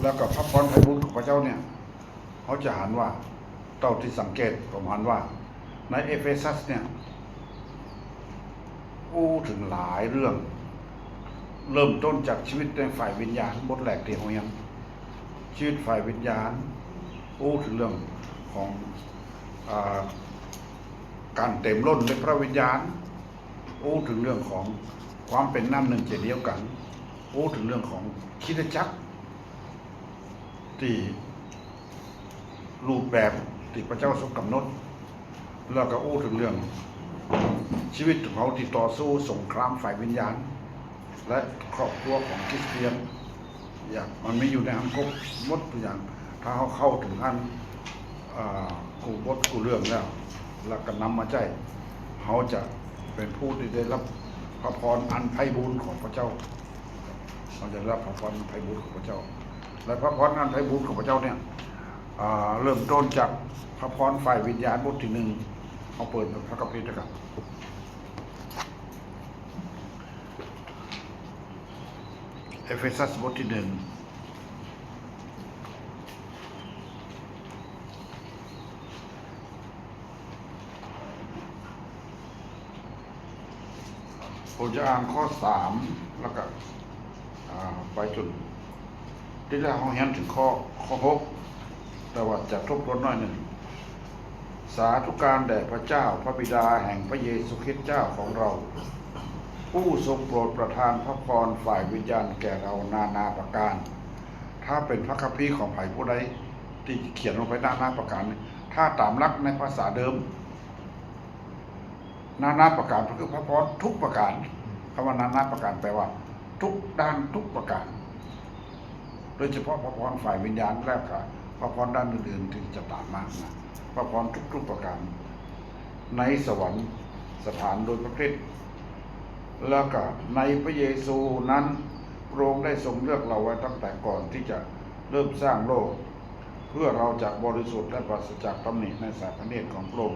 ແລ້ວກໍພະພອນໄພບຸນຂອງພະເຈົ້າເນຍ ເຮົາຈະຫັນວ່າ ເທົ່າທີ່ສັງເກດ ຜົມຫັນວ່າ ໃນເອເຟຊັສເນຍ ເວົ້າເຖິງຫຼາຍເລື່ອງ ເລີ່ມຕົ້ນຈາກຊີວິດໃນຝ່າຍວິນຍານ ບົດແລກທີ່ເຮົາຮຽນ ຊີວິດຝ່າຍວິນຍານ ເວົ້າເຖິງເລື່ອງຂອງ ອາ ການເຕັມລົ້ນດ້ວຍພະວິນຍານ ເວົ້າເຖິງເລື່ອງຂອງຄວາມເປັນນ້ຳໜຶ່ງໃຈດຽວກັນ ເວົ້າເຖິງເລື່ອງຂອງຄຣິສຕະຈັກ ທີ່ ຮູບແບບທີ່ພະເຈົ້າຊົງກຳນົດ ແລ້ວກໍເວົ້າເຖິງເລື່ອງຊີວິດຂອງເຮົາທີ່ຕໍ່ສູ້ສົງຄາມຝ່າຍວິນຍານ ແລະ ຄອບຄົວຂອງຄຣິສຕຽນ ຢ່າງມັນມີຢູ່ໃນຫັ້ນຄົບໝົດທຸກຢ່າງ. ຖ້າເຮົາເຂົ້າເຖິງຫັ້ນ ອາ ຄູ່ບົດຄູ່ເລື່ອງແລ້ວ ແລ້ວກໍນຳມາໃຊ້ ເຮົາຈະເປັນຜູ້ທີ່ໄດ້ຮັບພະພອນອັນໄພບູນຂອງພະເຈົ້າ. ເຮົາຈະໄດ້ຮັບພະພອນໄພບູນຂອງພະເຈົ້າ ແລະ ພະພອນອັນໄພບູນຂອງພະເຈົ້າເນຍ ອາ ເລີ່ມຕົ້ນຈາກພະພອນຝ່າຍວິນຍານບົດທີໜຶ່ງ ເຮົາເປີດພະຄຳພີນຳກັນ ເອເຟຊັສບົດທີໜຶ່ງ. ຜົມຈະອ່ານຂໍ້ສາມ ແລ້ວກະ ອາ ໄປຈົນ ທີ່ແລ້ວເຮົາຮຽນເຖິງຂໍ້ ຂໍ້ຫົກ ແຕ່ວ່າຈະທົບທວນໜ້ອຍໜຶ່ງ. ສາທຸການແດ່ພະເຈົ້າ ພະບິດາແຫ່ງພະເຢຊູຄຣິດເຈົ້າຂອງເຮົາ ຜູ້ຊົງໂປດປະທານພະພອນຝ່າຍວິນຍານແກ່ເຮົານານາປະການ. ຖ້າເປັນພະຄຳພີຂອງໃຜຜູ້ໃດທີ່ຂຽນລົງໄປນານາປະການ ຖ້າຕາມຫຼັກໃນພາສາເດີມ ນານາປະການກໍຄືພະພອນທຸກປະການ. ຄຳວ່ານານາປະການແປວ່າທຸກດ້ານທຸກປະການ ໂດຍສະເພາະພະພອນຝ່າຍວິນຍານ ແລະ ກະພະພອນດ້ານອື່ນໆທີ່ຈະຕາມມານະ ພະພອນທຸກໆປະການ ໃນສະຫວັນສະຖານໂດຍພະຄຣິດ ແລ້ວກະໃນພະເຢຊູນັ້ນ ພະອົງໄດ້ຊົງເລືອກເຮົາໄວ້ຕັ້ງແຕ່ກ່ອນທີ່ຈະເລີ່ມສ້າງໂລກ ເພື່ອເຮົາຈະບໍລິສຸດ ແລະ ປາສະຈາກຕຳໜິໃນສາຍພະເນດຂອງພະອົງ.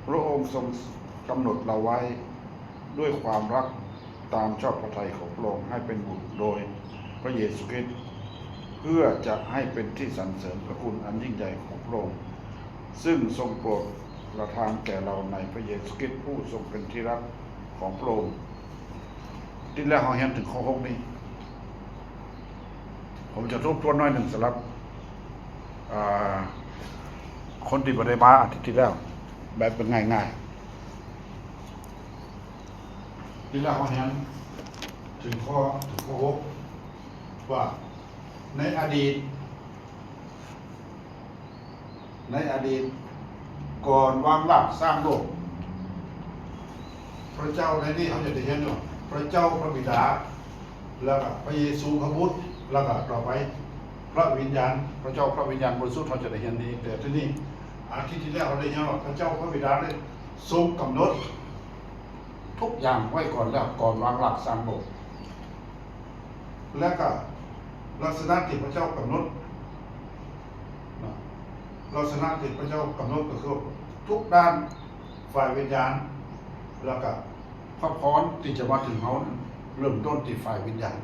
ພະອົງຊົງກຳນົດເຮົາໄວ້ດ້ວຍຄວາມລັກຕາມຊອບພະໄທຂອງພະອົງ ໃຫ້ເປັນບຸດໂດຍພະເຢຊູຄຣິດ ເພື່ອຈະໃຫ້ເປັນທີ່ສັນເສີນພະຄຸນອັນຍິ່ງໃຫຍ່ຂອງພະອົງ ຊຶ່ງຊົງໂປດປະທານແກ່ເຮົາໃນພະເຢຊູຄຣິດ ຜູ້ຊົງເປັນທີ່ຮັກຂອງພະອົງ. ທີ່ແລ້ວເຮົາຮຽນເຖິງຂໍ້ຫົກນີ້ ຜົມຈະທົບທວນໜ້ອຍໜຶ່ງສຳລັບ ອາ ຄົນທີ່ບໍ່ໄດ້ມາອາທິດທີ່ແລ້ວ ແບບເປັນງ່າຍໆ. ທີ່ແລ້ວເຮົາຮຽນເຖິງຂໍ້ ເຖິງຂໍ້ຫົກ ວ່າໃນອະດີດ ໃນອະດີດ ກ່ອນວາງລາກສ້າງໂລກ ພະເຈົ້າໃນນີ້ເຮົາຈະໄດ້ຮຽນວ່າ ພະເຈົ້າພະບິດາ ແລ້ວກະພະເຢຊູພະບຸດ ແລ້ວກະຕໍ່ໄປພະວິນຍານ ພະເຈົ້າພະວິນຍານບໍລິສຸດ ເຮົາຈະໄດ້ຮຽນນີ້. ແຕ່ທີ່ນີ້ ອາທິດທີ່ແລ້ວເຮົາໄດ້ຮຽນວ່າ ພະເຈົ້າພະບິດາໄດ້ຊົງກຳນົດ ທຸກຢ່າງໄວ້ກ່ອນແລ້ວ ກ່ອນວາງລາກສ້າງໂລກ ແລະ ກະລັກສະນະທີ່ພະເຈົ້າກຳນົດ ນະ ລັກສະນະທີ່ພະເຈົ້າກຳນົດກໍຄືທຸກດ້ານຝ່າຍວິນຍານ ແລ້ວກະພະພອນທີ່ຈະມາເຖິງເຮົານັ້ນ ເລີ່ມຕົ້ນທີ່ຝ່າຍວິນຍານ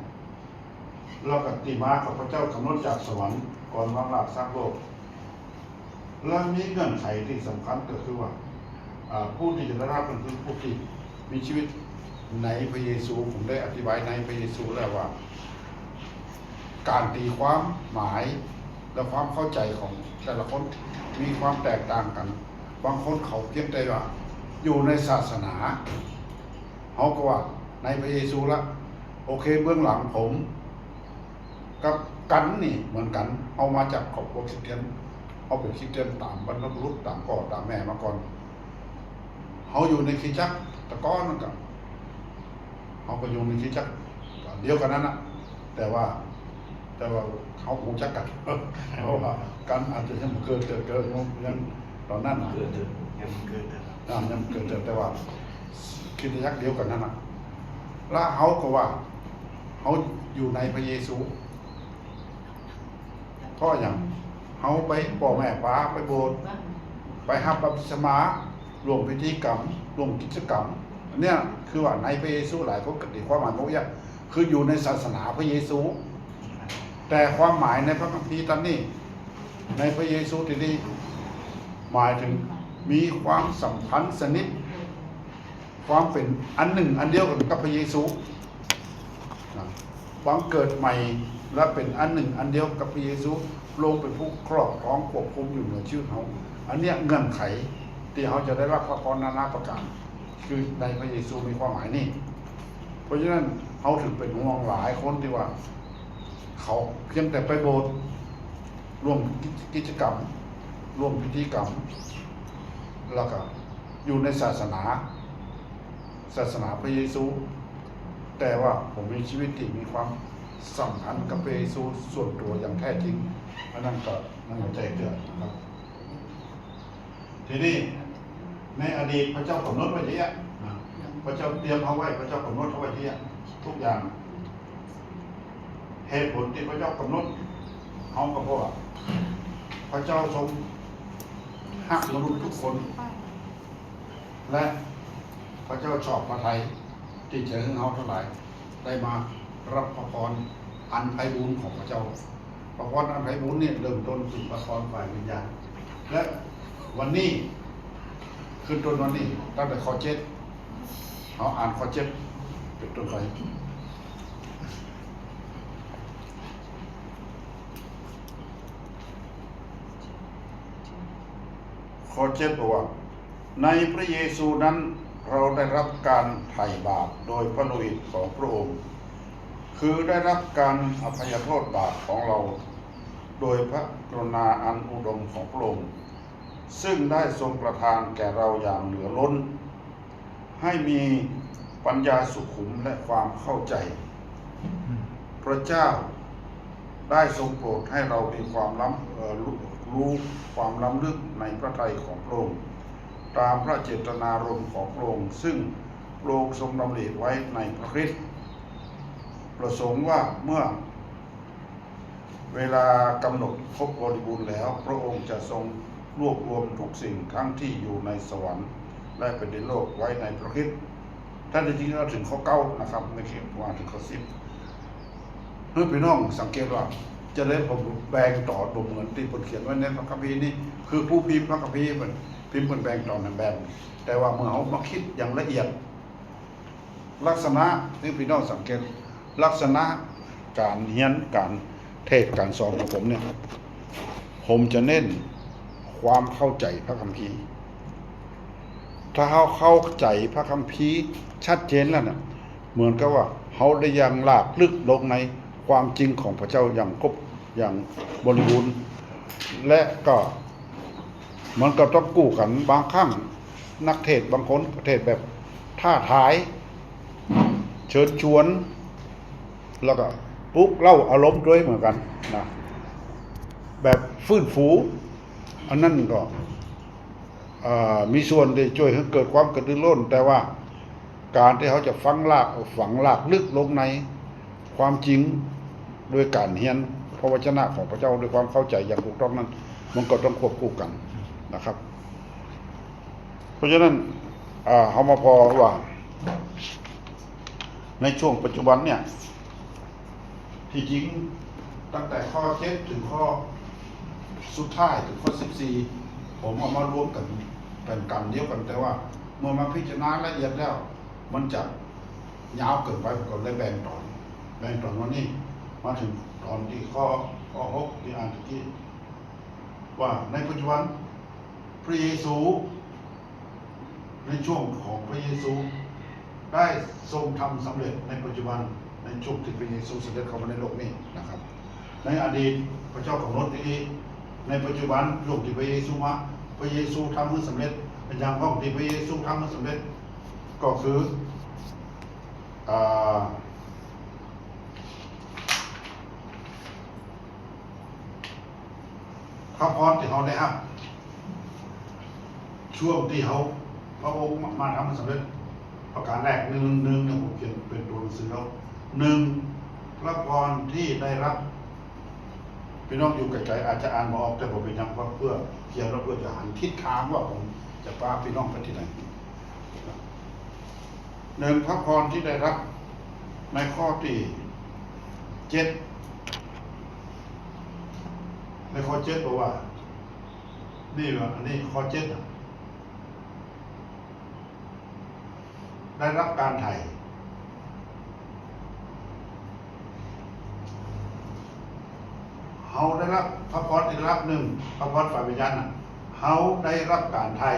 ແລ້ວກະທີ່ມາຂອງພະເຈົ້າກຳນົດຈາກສະຫວັນ ກ່ອນວາງລາກສ້າງໂລກ. ແລະ ມີເງື່ອນໄຂທີ່ສຳຄັນກໍຄືວ່າ ອາ ຜູ້ທີ່ຈະໄດ້ຮັບກໍຄືຜູ້ທີ່ມີຊີວິດໃນພະເຢຊູ. ຜົມໄດ້ອະທິບາຍໃນພະເຢຊູແລ້ວວ່າ ການຕີຄວາມໝາຍ ແລະ ຄວາມເຂົ້າໃຈຂອງແຕ່ລະຄົນມີຄວາມແຕກຕ່າງກັນ. ບາງຄົນເຂົາພຽງແຕ່ວ່າຢູ່ໃນສາສະໜາ ເຮົາກໍວ່າໃນພະເຢຊູລະ ໂອເຄ ເບື້ອງຫຼັງຜົມ ກັບກັນນີ້ເໝືອນກັນ ເຮົາມາຈາກຄອບຄົວຄຣິສຕຽນ ເຮົາເປັນຄຣິສຕຽນຕາມບັນພະບຸລຸດ ຕາມພໍ່ຕາມແມ່ມາກ່ອນ. ເຮົາຢູ່ໃນຄຣິສຕະຈັກແຕ່ກ່ອນນັ້ນກະ ເຮົາກໍຢູ່ໃນຄຣິສຕະຈັກດຽວກັນນັ້ນນະ ແຕ່ວ່າ ແຕ່ວ່າເຮົາຮູ້ຈັກກັນ ເພາະວ່າກັນອາດຈະຍັງບໍ່ເກີດເຕີບ ຍັງ ຕອນນັ້ນນະ ເກີດເຕີບ ຍັງບໍ່ເກີດເຕີບ ອາ ຍັງບໍ່ເກີດເຕີບ ແຕ່ວ່າຄຣິສຕະຈັກດຽວກັນນັ້ນນະ ລະເຮົາກໍວ່າ ເຮົາຢູ່ໃນພະເຢຊູ. ເພາະຫຍັງ? ເຮົາໄປ ພໍ່ແມ່ພາໄປໂບດ ໄປຮັບບັບຕິສະມາ ຮ່ວມພິທີກຳ ຮ່ວມກິດຈະກຳ. ອັນເນີ້ຍຄືວ່າໃນພະເຢຊູ ຫຼາຍຄົນກໍຕີຄວາມໝາຍບໍ່ອຽງ ຄືຢູ່ໃນສາສະໜາພະເຢຊູ. ແຕ່ຄວາມໝາຍໃນພະຄຳພີຕອນນີ້ ໃນພະເຢຊູທີ່ນີ້ ໝາຍເຖິງມີຄວາມສຳພັນສະໜິດ ຄວາມເປັນອັນໜຶ່ງອັນດຽວກັນກັບພະເຢຊູນະ ບັງເກີດໃໝ່ ແລະ ເປັນອັນໜຶ່ງອັນດຽວກັບພະເຢຊູ, ພະອົງເປັນຜູ້ຄອບຄອງຄວບຄຸມຢູ່ເໜືອຊີວິດເຮົາ. ອັນເນີ້ຍເງື່ອນໄຂທີ່ເຮົາຈະໄດ້ຮັບພະພອນນານາປະການ ຄືໃນພະເຢຊູມີຄວາມໝາຍນີ້. ເພາະສະນັ້ນ ເຮົາເຖິງເປັນຫ່ວງຫຼາຍຄົນທີ່ວ່າ ເຂົາພຽງແຕ່ໄປໂບດ, ຮ່ວມກິດ ກິດຈະກຳ, ຮ່ວມພິທີກຳ, ແລ້ວກະຢູ່ໃນສາສະໜາ, ສາສະໜາພະເຢຊູ, ແຕ່ວ່າບໍ່ມີຊີວິດທີ່ມີຄວາມສຳພັນກັບພະເຢຊູສ່ວນຕົວຢ່າງແທ້ຈິງ, ອັນນັ້ນກໍ ນັ້ນກໍແຈ້ງເຕືອນນະຄັບ. ທີນີ້ ໃນອະດີດພະເຈົ້າກຳນົດໄວ້ເຍອະນະ, ພະເຈົ້າຕຽມເຮົາໄວ້, ພະເຈົ້າກຳນົດເຮົາໄວ້ເຍອະທຸກຢ່າງ. ເຫດຜົນທີ່ພະເຈົ້າກຳນົດເຮົາກໍເພາະວ່າ ພະເຈົ້າຊົງຮັກມະນຸດທຸກຄົນ ແລະ ພະເຈົ້າຊອບພະໄທທີ່ຈະໃຫ້ເຮົາທັງຫຼາຍໄດ້ມາຮັບພະພອນອັນໄພບູນຂອງພະເຈົ້າ. ພະພອນອັນໄພບູນນີ້ເລີ່ມຕົ້ນເປັນພະພອນຝ່າຍວິນຍານ ແລະ ວັນນີ້ ຂຶ້ນຕົ້ນວັນນີ້ ຕັ້ງແຕ່ຂໍ້ເຈັດ ເຮົາອ່ານຂໍ້ເຈັດເປັນຕົ້ນໄປ. ຂໍ້ເຈັດບອກວ່າ ໃນພະເຢຊູນັ້ນ ເຮົາໄດ້ຮັບການໄຖ່ບາບໂດຍພະໂລຫິດຂອງພະອົງ, ຄືໄດ້ຮັບການອະໄພຍະໂທດບາບຂອງເຮົາໂດຍພະກະລຸນາອັນອຸດົມຂອງພະອົງ, ຊຶ່ງໄດ້ຊົງປະທານແກ່ເຮົາຢ່າງເຫຼືອລົ້ນ ໃຫ້ມີປັນຍາສຸຂຸມ ແລະ ຄວາມເຂົ້າໃຈ. ພະເຈົ້າໄດ້ຊົງໂປດໃຫ້ເຮົາມີຄວາມລ້ຳ ເອີ ຮູ້ ຮູ້ຄວາມລ້ຳເລິກໃນພະໄທຂອງພະອົງ ຕາມພະເຈດຕະນາລົມຂອງພະອົງ ຊຶ່ງພະອົງຊົງດຳລິໄວ້ໃນພະຄຣິດ, ປະສົງວ່າເມື່ອ ເວລາກຳນົດຄົບບໍລິບູນແລ້ວ, ພະອົງຈະຊົງລວບລວມທຸກສິ່ງທັງທີ່ຢູ່ໃນສະຫວັນ ແລະ ແຜ່ນດິນໂລກໄວ້ໃນພະຄຣິດ. ແທ້ທີ່ຈິງແລ້ວເຖິງຂໍ້ເກົ້ານະຄັບ, ໃນເຂດວ່າເຖິງຂໍ້ສິບ. ເມື່ອພີ່ນ້ອງສັງເກດວ່າ ຈະໄດ້ແບ່ງຕອນບໍ່ເໝືອນທີ່ເພິ່ນຂຽນໄວ້ໃນພະຄຳພີນີ້, ຄືຜູ້ພິມພະຄຳພີເພິ່ນພິມເພິ່ນແບ່ງຕອນໃຫ້ແບ່ງ, ແຕ່ວ່າເມື່ອເຮົາມາຄິດຢ່າງລະອຽດ ລັກສະນະທີ່ພີ່ນ້ອງສັງເກດ, ລັກສະນະການຮຽນ, ການເທດ, ການສອນຂອງຜົມເນີ້ຍ, ຜົມຈະເນັ້ນຄວາມເຂົ້າໃຈພະຄຳພີ. ຖ້າເຮົາເຂົ້າໃຈພະຄຳພີຊັດເຈນແລ້ວນະ, ເໝືອນກັບວ່າເຮົາໄດ້ຢ່າງລາກລຶກລົງໃນຄວາມຈິງຂອງພະເຈົ້າຢ່າງຄົບ, ຢ່າງບໍລິບູນ ແລະ ກໍ ມັນກໍຕ້ອງກູ້ກັນ. ບາງຄັ້ງນັກເທດບາງຄົນກໍເທດແບບທ້າທາຍ, ເຊີນຊວນ, ແລ້ວກໍປຸກເລົ້າອາລົມດ້ວຍເໝືອນກັນນະ, ແບບຟື້ນຟູ. ອັນນັ້ນກໍ ເອີ ມີສ່ວນທີ່ຊ່ວຍໃຫ້ເກີດຄວາມກະຕືລົ້ນ, ແຕ່ວ່າ ການທີ່ເຮົາຈະຝັງລາກ ຝັງລາກເລິກລົງໃນຄວາມຈິງ ໂດຍການຮຽນພະວະຈະນະຂອງພະເຈົ້າດ້ວຍຄວາມເຂົ້າໃຈຢ່າງຖືກຕ້ອງນັ້ນ, ມັນກໍຕ້ອງຄວບຄູ່ກັນນະຄັບ. ເພາະສະນັ້ນ ເຮົາມາພໍ້ວ່າ ໃນຊ່ວງປັດຈຸບັນເນີ້ຍ ທີ່ຈິງຕັ້ງແຕ່ຂໍ້ເຈັດເຖິງຂໍ້ສຸດທ້າຍ ເຖິງຂໍ້ສິບສີ່ ຜົມເອົາມາລວມກັນເປັນກຳດຽວກັນ, ແຕ່ວ່າເມື່ອມາພິຈາລະນາລະອຽດແລ້ວ ມັນຈະຍາວເກີນໄປ, ກໍເລີຍແບ່ງຕອນ, ແບ່ງຕອນວັນນີ້ມາເຖິງຕອນທີ່ຂໍ້ ຂໍ້ຫົກ ທີ່ອ່ານຕະກີ້ ວ່າໃນປັດຈຸບັນ ພະເຢຊູ ໃນຊ່ວງຂອງພະເຢຊູ ໄດ້ຊົງທຳສຳເລັດໃນປັດຈຸບັນ, ໃນຊ່ວງທີ່ພະເຢຊູສະເດັດເຂົ້າມາໃນໂລກນີ້ນະຄັບ. ໃນອະດີດພະເຈົ້າກຳນົດອີກ, ໃນປັດຈຸບັນ ຊ່ວງທີ່ພະເຢຊູມາ, ພະເຢຊູທຳໃຫ້ສຳເລັດ. ເປັນຫຍັງຂອງທີ່ພະເຢຊູທຳໃຫ້ສຳເລັດ? ກໍຄື ອາ ພະພອນທີ່ເຮົາໄດ້ຮັບ ຊ່ວງທີ່ເຮົາ ພະອົງມາ ມາທຳໃຫ້ສຳເລັດ ປະການແລກ ໜຶ່ງ ໜຶ່ງ ເນາະ ຜົມຂຽນເປັນຕົວໜັງສືເນາະ ໜຶ່ງ ພະພອນທີ່ໄດ້ຮັບ ພີ່ນ້ອງຢູ່ໄກໆອາດຈະອ່ານບໍ່ອອກ ແຕ່ບໍ່ເປັນຫຍັງ ເພື່ອ ເພື່ອຂຽນແລ້ວເພື່ອຈະຫັນທິດທາງວ່າຜົມຈະພາພີ່ນ້ອງໄປທີ່ໃດ. ໜຶ່ງ ພະພອນທີ່ໄດ້ຮັບໃນຂໍ້ທີເຈັດ ໃນຂໍ້ເຈັດບອກວ່າ ນີ້ວ່າ ອັນນີ້ຂໍ້ເຈັດນະ ໄດ້ຮັບການໄຖ່ ເຮົາໄດ້ຮັບພະພອນອີກລັກໜຶ່ງ ພະພອນຝ່າຍວິນຍານນະ ເຮົາໄດ້ຮັບການໄຖ່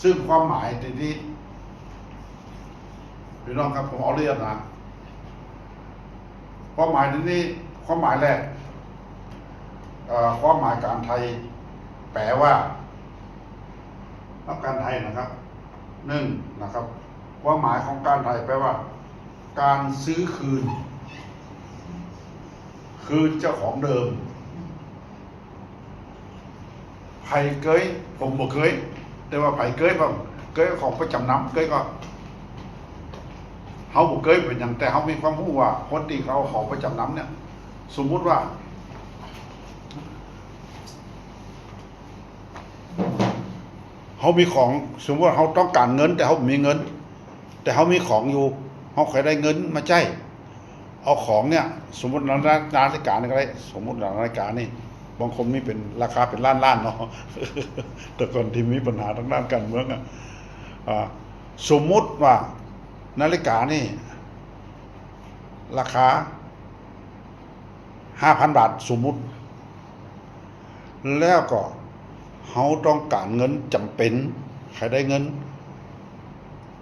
ຊຶ່ງຄວາມໝາຍທີ່ນີ້ ພີ່ນ້ອງຄັບ ຜົມເອົາລະອຽດນະ ຄວາມໝາຍທີ່ນີ້ ຄວາມໝາຍແລກ ເອີ ຄວາມໝາຍການໄຖ່ ແປວ່າ ຮັບການໄຖ່ນະຄັບ ໜຶ່ງນະຄັບ ຄວາມໝາຍຂອງການໄຖ່ແປວ່າ ການຊື້ຄືນ ຄືນເຈົ້າຂອງເດີມ. ໃຜເຄີຍ ຜົມບໍ່ເຄີຍ ແຕ່ວ່າໃຜເຄີຍ ເຄີຍເອົາຂອງໄປຈຳນຳ ເຄີຍກໍ ເຮົາບໍ່ເຄີຍເປັນຫຍັງ ແຕ່ເຮົາມີຄວາມຮູ້ວ່າ ຄົນທີ່ເຂົາເອົາຂອງໄປຈຳນຳເນ່ຍ ສົມມຸດວ່າ ເຮົາມີຂອງ ສົມມຸດວ່າເຮົາຕ້ອງການເງິນ ແຕ່ເຮົາບໍ່ມີເງິນ ແຕ່ເຮົາມີຂອງຢູ່ ເຮົາໃຫ້ໄດ້ເງິນມາໃຊ້ ເອົາຂອງເນ່ຍ ສົມມຸດນາ ນາ ນາລິການີ້ກໍໄດ້ ສົມມຸດວ່ານາລິການີ້ ບາງຄົນມີເປັນ ລາຄາເປັນລ້ານລ້ານເນາະ ແຕ່ກ່ອນທີ່ມີບັນຫາທາງດ້ານການເມືອງອະ ອາ ສົມມຸດວ່ານາລິການີ້ ລາຄາ ຫ້າພັນບາດ ສົມມຸດ ແລ້ວກໍເຮົາຕ້ອງການເງິນ ຈຳເປັນໃຫ້ໄດ້ເງິນ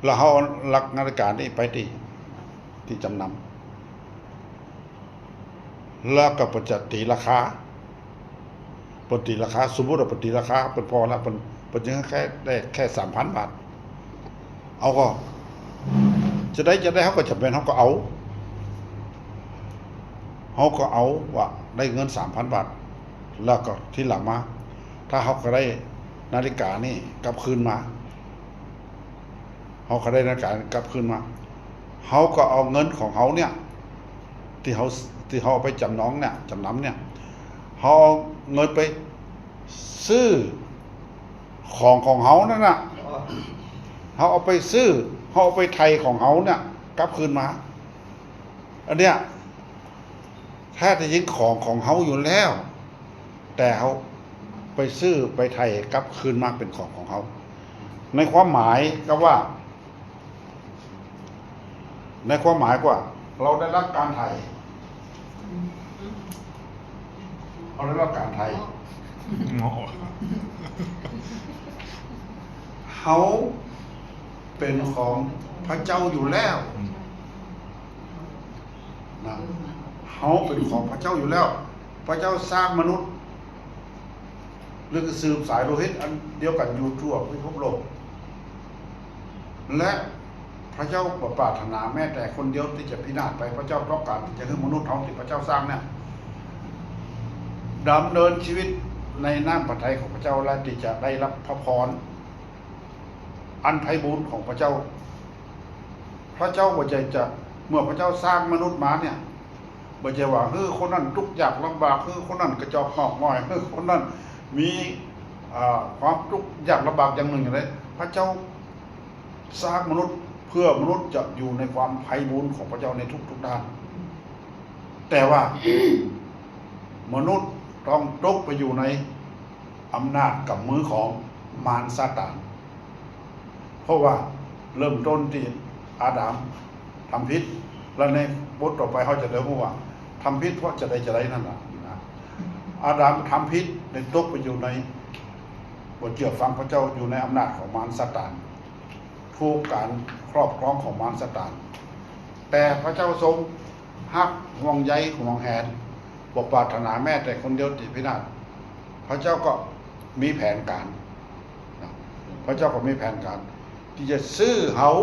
ແລ້ວເຮົາເອົາຫຼັກນາລິການີ້ໄປທີ່ ທີ່ຈຳນຳ ແລ້ວກໍເພິ່ນຈະຕີລາຄາ ເພິ່ນຕີລາຄາ ສົມມຸດວ່າເພິ່ນຕີລາຄາ ເພິ່ນພໍແລ້ວ ເພິ່ນ ເພິ່ນຍັງແຄ່ໄດ້ແຄ່ສາມພັນບາດ ເອົາກໍ ຈະໄດ້ ຈະໄດ້ ເຮົາກໍຈຳເປັນ ເຮົາກໍເອົາ ເຮົາກໍເອົາວ່າໄດ້ເງິນສາມພັນບາດ ແລ້ວກໍທີຫຼັງມາ ຖ້າເຮົາກໍໄດ້ນາລິການີ້ກັບຄືນມາ ເຮົາກໍໄດ້ນາລິກາກັບຄືນມາ ເຮົາກໍເອົາເງິນຂອງເຮົາເນ່ຍ ທີ່ເຮົາ ທີ່ເຮົາເອົາໄປຈຳນອງເນ່ຍ ຈຳນຳເນ່ຍ ເຮົາເອົາເງິນໄປຊື້ຂອງຂອງເຮົານັ້ນນະ ເຮົາເອົາໄປຊື້ ເຮົາເອົາໄປໄຖ່ຂອງເຮົາເນ່ຍກັບຄືນມາ ອັນເນີ້ຍ ແທ້ທີ່ຈິງຂອງຂອງເຮົາຢູ່ແລ້ວ ແຕ່ເຮົາໄປຊື້ໄປໄຖ່ກັບຄືນມາເປັນຂອງຂອງເຮົາ ໃນຄວາມໝາຍກໍວ່າ ໃນຄວາມໝາຍກວ່າ ເຮົາໄດ້ຮັບການໄຖ່ ເຮົາໄດ້ຮັບການໄຖ່ ເຮົາເປັນຂອງພະເຈົ້າຢູ່ແລ້ວ ອືມ ນະ ເຮົາເປັນຂອງພະເຈົ້າຢູ່ແລ້ວ ພະເຈົ້າສ້າງມະນຸດ ຫຼື ສືບສາຍໂລຫິດອັນດຽວກັນຢູ່ທົ່ວພິພບໂລກ ແລະ ພະເຈົ້າບໍ່ປາດຖະໜາແມ້ແຕ່ຄົນດຽວທີ່ຈະພິນາດໄປ ພະເຈົ້າຕ້ອງການທີ່ຈະໃຫ້ມະນຸດເຮົາທີ່ພະເຈົ້າສ້າງເນ່ຍ ດຳເນີນຊີວິດໃນນ້ຳພະໄທຂອງພະເຈົ້າ ແລະ ທີ່ຈະໄດ້ຮັບພະພອນອັນໄພບູນຂອງພະເຈົ້າ. ພະເຈົ້າບໍ່ໃຈຈະ ເມື່ອພະເຈົ້າສ້າງມະນຸດມາເນ່ຍ ບໍ່ໃຈວ່າ ເຮີ ຄົນນັ້ນທຸກຍາກລຳບາກ ເຮີ ຄົນນັ້ນກະຈອກງອກງ່ອຍ ເຮີ ຄົນນັ້ນມີ ອາ ຄວາມທຸກຍາກລຳບາກຢ່າງໜຶ່ງຢ່າງໃດ ພະເຈົ້າສ້າງມະນຸດເພື່ອມະນຸດຈະຢູ່ໃນຄວາມໄພບູນຂອງພະເຈົ້າໃນທຸກໆດ້ານ. ແຕ່ວ່າ ມະນຸດຕ້ອງຕົກໄປຢູ່ໃນອຳນາດກຳມືຂອງມານຊາຕານ. ເພາະວ່າເລີ່ມຕົ້ນທີ່ອາດາມທຳຜິດ ແລະ ໃນບົດຕໍ່ໄປເຮົາຈະໄດ້ຮູ້ວ່າທຳຜິດເພາະຈະໃດຈະໃດນັ້ນນະ. ອາດາມທຳຜິດ ໄດ້ຕົກໄປຢູ່ໃນ ບໍ່ເຊື່ອຟັງພະເຈົ້າ ຢູ່ໃນອຳນາດຂອງມານຊາຕານ. ຖືກການຄອບຄອງຂອງມານຊາຕານ. ແຕ່ພະເຈົ້າຊົງຮັກ ຫ່ວງໃຍ ຫວງແຫນ ບໍ່ປາດຖະໜາແມ້ແຕ່ຄົນດຽວທີ່ພິນາດ. ພະເຈົ້າກໍມີແຜນການນະ ພະເຈົ້າກໍມີແຜນການທີ່ຈະຊື້ເຮົາ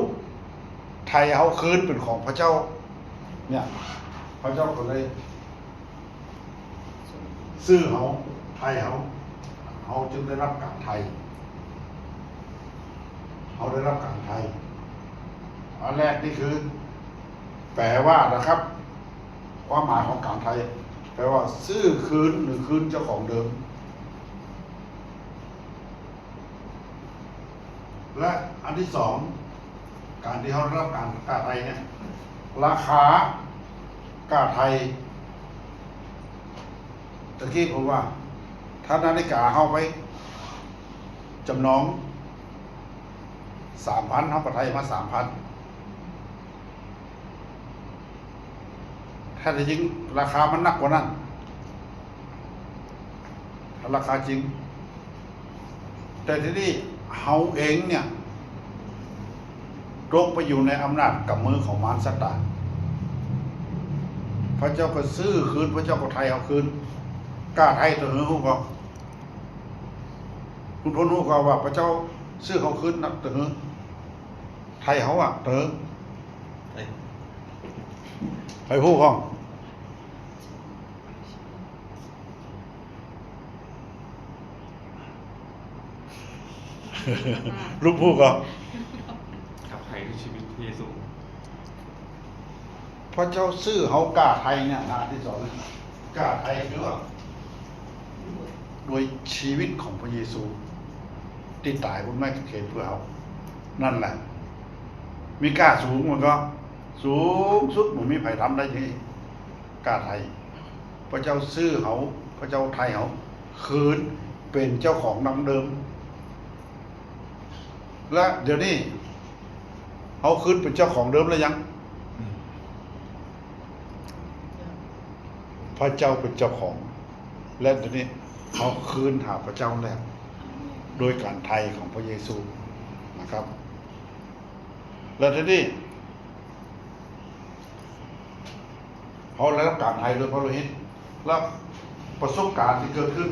ໄຖ່ເຮົາຄືນເປັນຂອງພະເຈົ້າ. ເນ່ຍ ພະເຈົ້າກໍເລີຍ ຊື້ເຮົາ ໄຖ່ເຮົາ ເຮົາຈຶ່ງໄດ້ຮັບການໄຖ່ ເຮົາໄດ້ຮັບການໄຖ່. ອັນແລກນີ້ຄື ແປວ່ານະຄັບ ຄວາມໝາຍຂອງການໄຖ່ ແປວ່າຊື້ຄືນ ຫຼື ຄືນເຈົ້າຂອງເດີມ. ແລະ ອັນທີສອງ ການທີ່ເຮົາໄດ້ຮັບການ ການໄຖ່ເນ່ຍ ລາຄາ ກ້າໄຖ່ ຕະກີ້ເພິ່ນວ່າ ຖ້ານາລິກາເຮົາໄປຈຳນອງສາມພັນ ເຮົາກໍໄຖ່ມາສາມພັນ. ແທ້ທີ່ຈິງລາຄາມັນໜັກກວ່ານັ້ນ ລາຄາຈິງ. ແຕ່ທີ່ນີ້ເຮົາເອງເນຍ ຕົກໄປຢູ່ໃນອຳນາດກຳມືຂອງມານຊາຕານ. ພະເຈົ້າກໍຊື້ຄືນ, ພະເຈົ້າກໍໄຖ່ເຮົາຄືນ. ກ້າໄຖ່ຕົວເຮົາຮູ້ກໍ ຄຸນພົນຮູ້ກໍວ່າພະເຈົ້າຊື້ເຮົາຄືນນະ ຕົວເຮົາໄຖ່ເຮົາອະ ຕົວເຮົາ ໃຜຮູ້ພ້ອມ? ລູກຜູ້ກໍ ກັບໃຜຄືຊີວິດເຢຊູ? ພະເຈົ້າຊື້ເຮົາກ້າໄຖ່ເນຍ ອັນທີສອງ ກ້າໄຖ່ຄືວ່າ ໂດຍຊີວິດຂອງພະເຢຊູທີ່ຕາຍບົນໄມ້ກາງເຂນເພື່ອເຮົາ ນັ້ນແຫຼະ ມີກ້າສູງ ມັນກໍສູງສຸດ ບໍ່ມີໃຜທຳໄດ້ທີ່ກ້າໄຖ່. ພະເຈົ້າຊື້ເຮົາ, ພະເຈົ້າໄຖ່ເຮົາຄືນເປັນເຈົ້າຂອງດັ່ງເດີມ ແລະ ດຽວນີ້ເຮົາຄືນເປັນເຈົ້າຂອງເດີມແລ້ວຍັງ? ອືມ ພະເຈົ້າເປັນເຈົ້າຂອງ ແລະ ດຽວນີ້ເຮົາຄືນຫາພະເຈົ້າແລ້ວ ໂດຍການໄຖ່ຂອງພະເຢຊູນະຄັບ. ແລະ ທີນີ້ ເຮົາໄດ້ຮັບການໄຖ່ໂດຍພະໂລຫິດ ແລະ ປະສົບການທີ່ເກີດຂຶ້ນ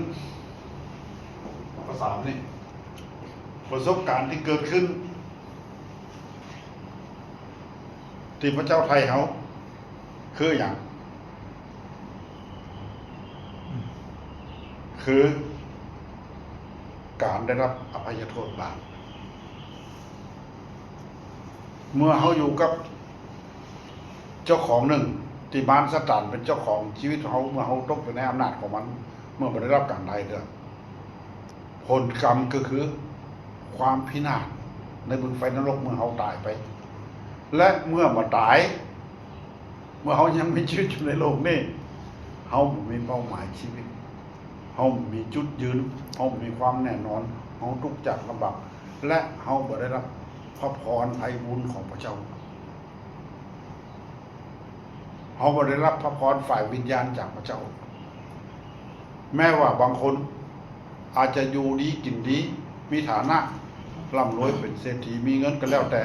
ພາສານີ້ ປະສົບການທີ່ເກີດຂຶ້ນ ທີ່ພະເຈົ້າໄຖ່ເຮົາ ຄືຫຍັງ? ຄືການໄດ້ຮັບອະໄພຍະໂທດບາບ. ເມື່ອເຮົາຢູ່ກັບເຈົ້າຂອງໜຶ່ງ ທີ່ມານຊາຕານເປັນເຈົ້າຂອງຊີວິດເຮົາ, ເມື່ອເຮົາຕົກຢູ່ໃນອຳນາດຂອງມັນ, ເມື່ອບໍ່ໄດ້ຮັບການໄຖ່ເທື່ອ, ຜົນກຳກໍຄືຄວາມພິນາດໃນບຶງໄຟນະລົກເມື່ອເຮົາຕາຍໄປ. ແລະ ເມື່ອບໍ່ຕາຍ, ເມື່ອເຮົາຍັງມີຊີວິດຢູ່ໃນໂລກນີ້, ເຮົາບໍ່ມີເປົ້າໝາຍຊີວິດ, ເຮົາບໍ່ມີຈຸດຢືນ, ເຮົາບໍ່ມີຄວາມແນ່ນອນ, ເຮົາທຸກຍາກລຳບາກ ແລະ ເຮົາບໍ່ໄດ້ຮັບພະພອນໄພບຸນຂອງພະເຈົ້າ. ເຮົາບໍ່ໄດ້ຮັບພະພອນຝ່າຍວິນຍານຈາກພະເຈົ້າ. ແມ້ວ່າບາງຄົນອາດຈະຢູ່ດີກິນດີ, ມີຖານະ, ລ່ຳລວຍ, ເປັນເສດຖີ, ມີເງິນກໍແລ້ວແຕ່,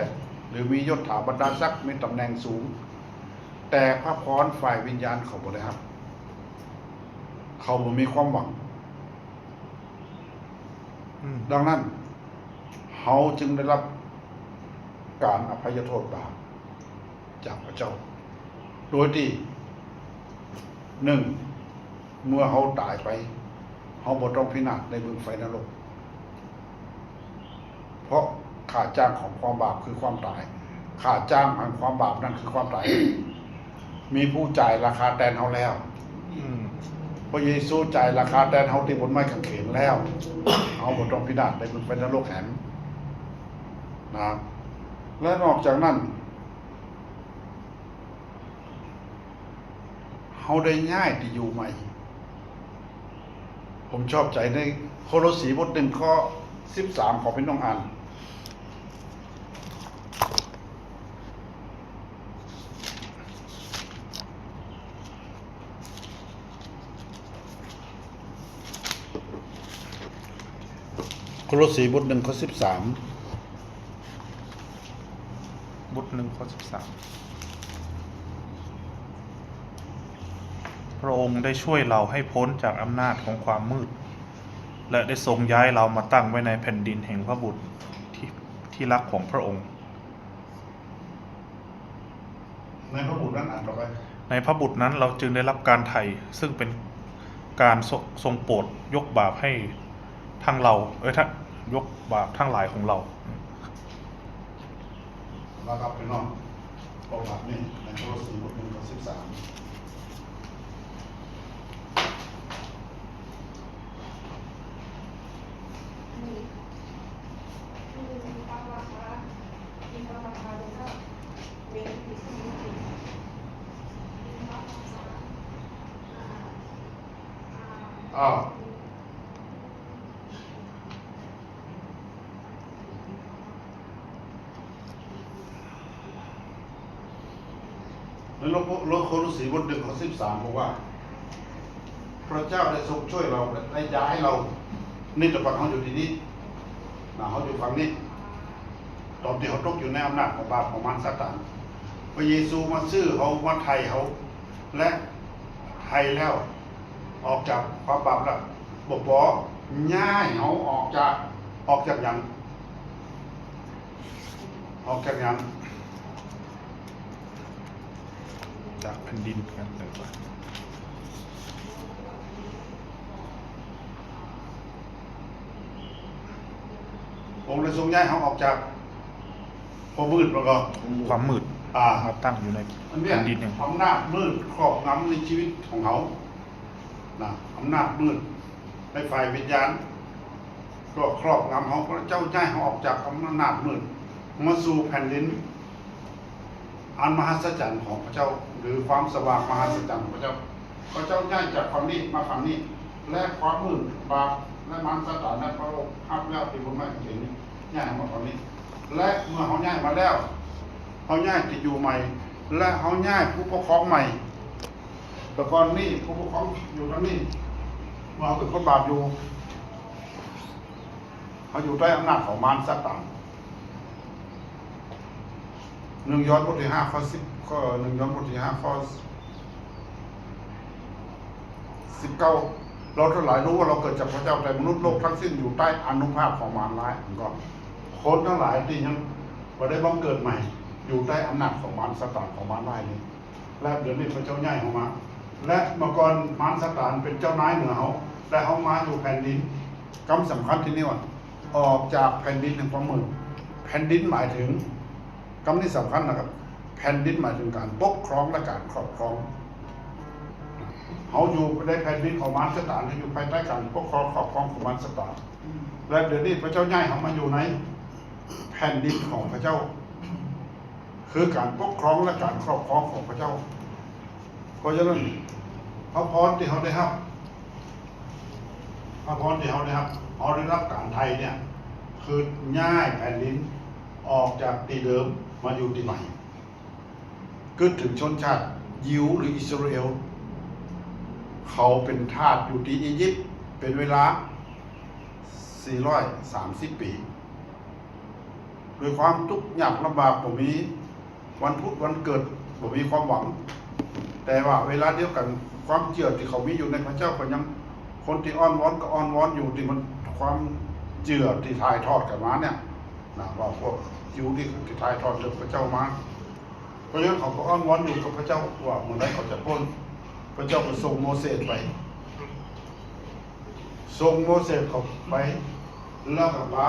ຫຼື ມີຍົດຖາບັນດາສັກ, ມີຕຳແໜ່ງສູງ, ແຕ່ພະພອນຝ່າຍວິນຍານເຂົາບໍ່ໄດ້ຮັບ. ເຂົາບໍ່ມີຄວາມຫວັງ. ອືມ. ດັ່ງນັ້ນ, ເຮົາຈຶ່ງໄດ້ຮັບການອະໄພຍະໂທດບາບຈາກພະເຈົ້າ ໂດຍທີ່ ໜຶ່ງ ເມື່ອເຮົາຕາຍໄປ, ເຮົາບໍ່ຕ້ອງພິນາດໃນບຶງໄຟນະລົກ. ເພາະຄ່າຈ້າງຂອງຄວາມບາບຄືຄວາມຕາຍ. ຄ່າຈ້າງແຫ່ງຄວາມບາບນັ້ນຄືຄວາມຕາຍ. ມີຜູ້ຈ່າຍລາຄາແທນເຮົາແລ້ວ. ອືມ. ພະເຢຊູຈ່າຍລາຄາແທນເຮົາທີ່ບົນໄມ້ກາງເຂນແລ້ວ. ເຮົາບໍ່ຕ້ອງພິນາດໃນບຶງໄຟນະລົກແຮງນະ. ແລະ ນອກຈາກນັ້ນ, ເຮົາໄດ້ຍ້າຍທີ່ຢູ່ໃໝ່. ຜົມຊອບໃຈໃນໂຄໂລຊີບົດໜຶ່ງ ຂໍ້ສິບສາມ ຂໍພີ່ນ້ອງອ່ານ. ໂຄໂລຊີບົດໜຶ່ງ ຂໍ້ສິບສາມ. ບົດໜຶ່ງ ຂໍ້ສິບສາມ ພະອົງໄດ້ຊ່ວຍເຮົາໃຫ້ພົ້ນຈາກອຳນາດຂອງຄວາມມືດ ແລະ ໄດ້ຊົງຍ້າຍເຮົາມາຕັ້ງໄວ້ໃນແຜ່ນດິນແຫ່ງພະບຸດທີ່ ທີ່ຮັກຂອງພະອົງ. ໃນພະບຸດນັ້ນ ອ່ານຕໍ່ໄປ. ໃນພະບຸດນັ້ນເຮົາຈຶ່ງໄດ້ຮັບການໄຖ່ ຊຶ່ງເປັນການ ຊົ- ຊົງໂປດຍົກບາບໃຫ້ທັງເຮົາ ເອີ ທັງ ຍົກບາບທັງຫຼາຍຂອງເຮົາ. ລະດັບພີ່ນ້ອງ ເອົາບາບນີ້ໃນໂຄໂລຊີບົດໜຶ່ງ ຂໍ້ສິບສາມ. ມີຄຳວ່າ ມີຄຳວ່າ ຄາໂດນາ ເວນ ມີຄຳວ່າ ອ້າວ ໃນໂລໂຄ ໂລໂຄໂລສີບົດໜຶ່ງ ຂໍ້ສິບສາມ ບອກວ່າ ພະເຈົ້າໄດ້ຊົງຊ່ວຍເຮົາ ແລະ ໄດ້ຍ້າຍເຮົາ ນີ້ແຕ່ກ່ອນເຮົາຢູ່ທີ່ນີ້ນະ ເຮົາຢູ່ຝັ່ງນີ້ ຕອນທີ່ເຮົາຕົກຢູ່ໃນອຳນາດຂອງບາບຂອງມານຊາຕານ ພະເຢຊູມາຊື້ເຮົາ ມາໄຖ່ເຮົາ ແລະ ໄຖ່ແລ້ວ ອອກຈາກຄວາມບາບແລ້ວ ບໍ່ພໍ ຍ້າຍເຮົາອອກຈາກ ອອກຈາກຫຍັງ? ອອກຈາກຫຍັງ? ຈາກແຜ່ນດິນ ພະອົງໄດ້ຊົງຍ້າຍເຮົາອອກຈາກຄວາມມືດ ແລ້ວກໍ ຄວາມມືດ ອ່າ ມາຕັ້ງຢູ່ໃນແຜ່ນດິນແຫ່ງ ອຳນາດມືດຄອບງຳໃນຊີວິດຂອງເຮົານະ ອຳນາດມືດໃນຝ່າຍວິນຍານ ກໍຄອບງຳເຮົາ. ພະເຈົ້າຍ້າຍເຮົາອອກຈາກອຳນາດມືດ ມາສູ່ແຜ່ນດິນອັນມະຫັດສະຈັນຂອງພະເຈົ້າ ຫຼື ຄວາມສະຫວ່າງມະຫັດສະຈັນຂອງພະເຈົ້າ. ພະເຈົ້າຍ້າຍຈາກຝັ່ງນີ້ມາຝັ່ງນີ້ ແລະ ຄວາມມືດ ບາບ ແລະ ມານຊາຕານ ແລະ ພະໂລກຮັບແລ້ວທີ່ເພິ່ນມາເຫັນນີ້ ຍ້າຍເຮົາມາຝັ່ງນີ້ ແລະ ເມື່ອເຮົາຍ້າຍມາແລ້ວ ເຮົາຍ້າຍທີ່ຢູ່ໃໝ່ ແລະ ເຮົາຍ້າຍຜູ້ປົກຄອງໃໝ່. ແຕ່ກ່ອນນີ້ຜູ້ປົກຄອງຢູ່ທາງນີ້ ເມື່ອເຮົາເປັນຄົນບາບຢູ່ ເຮົາຢູ່ໃຕ້ອຳນາດຂອງມານຊາຕານ. ໜຶ່ງຢອນບົດທີຫ້າ ຂໍ້ສິບ ຂໍ້ ໜຶ່ງຢອນບົດທີຫ້າ ຂໍ້ສິບເກົ້າ ເຮົາທັງຫຼາຍຮູ້ວ່າເຮົາເກີດຈາກພະເຈົ້າ ແຕ່ມະນຸດໂລກທັງສິ້ນຢູ່ໃຕ້ອານຸພາບຂອງມານຮ້າຍ. ກໍ ຄົນທັງຫຼາຍທີ່ຍັງບໍ່ໄດ້ບັງເກີດໃໝ່ ຢູ່ໃຕ້ອຳນາດຂອງມານຊາຕານ ຂອງມານຮ້າຍນີ້. ແລະ ດຽວນີ້ພະເຈົ້າຍ້າຍເຮົາມາ ແລະ ເມື່ອກ່ອນມານຊາຕານເປັນເຈົ້ານາຍເໜືອເຮົາ ແລະ ເຮົາມາຢູ່ແຜ່ນດິນ. ຄຳສຳຄັນທີ່ນີ້ວ່າ ອອກຈາກແຜ່ນດິນແຫ່ງຄວາມມືດ. ແຜ່ນດິນໝາຍເຖິງ ຄຳນີ້ສຳຄັນນະຄັບ ແຜ່ນດິນໝາຍເຖິງການປົກຄອງ ແລະ ການຄອບຄອງ. ເຮົາຢູ່ໃນແຜ່ນດິນຂອງມານຊາຕານ ເຮົາຢູ່ພາຍໃຕ້ການປົກຄອງຄອບຄອງຂອງມານຊາຕານ. ແລະ ດຽວນີ້ພະເຈົ້າຍ້າຍເຮົາມາຢູ່ໃນແຜ່ນດິນຂອງພະເຈົ້າ ຄືການປົກຄອງ ແລະ ການຄອບຄອງຂອງພະເຈົ້າ. ເພາະສະນັ້ນ ພະພອນທີ່ເຮົາໄດ້ຮັບ ພະພອນທີ່ເຮົາໄດ້ຮັບ ເຮົາໄດ້ຮັບການໄຖ່ເນຍ ຄືຍ້າຍແຜ່ນດິນອອກຈາກທີ່ເດີມມາຢູ່ທີ່ໃໝ່. ຄິດເຖິງຊົນຊາດຢິວ ຫຼື ອິດສະຣາເອລ ເຂົາເປັນທາດຢູ່ທີ່ອີຢິບເປັນເວລາສີ່ຮ້ອຍສາມສິບປີ ດ້ວຍຄວາມທຸກຍາກລຳບາກ ບໍ່ມີວັນຜຸດວັນເກີດ ບໍ່ມີຄວາມຫວັງ. ແຕ່ວ່າເວລາດຽວກັນ ຄວາມເຊື່ອທີ່ເຂົາມີຢູ່ໃນພະເຈົ້າກໍຍັງ ຄົນທີ່ອ້ອນວອນກໍອ້ອນວອນຢູ່ ທີ່ມັນ ຄວາມເຊື່ອທີ່ຖ່າຍທອດກັນມາເນຍນະ ວ່າພວກຢິວທີ່ ທີ່ຖ່າຍທອດເລື່ອງພະເຈົ້າມາ. ເພາະສະນັ້ນເຂົາກໍອ້ອນວອນຢູ່ກັບພະເຈົ້າວ່າເມື່ອໃດເຂົາຈະພົ້ນ. ພະເຈົ້າກໍສົ່ງໂມເສສໄປ ສົ່ງໂມເສສເຂົ້າໄປ ແລ້ວກໍພາ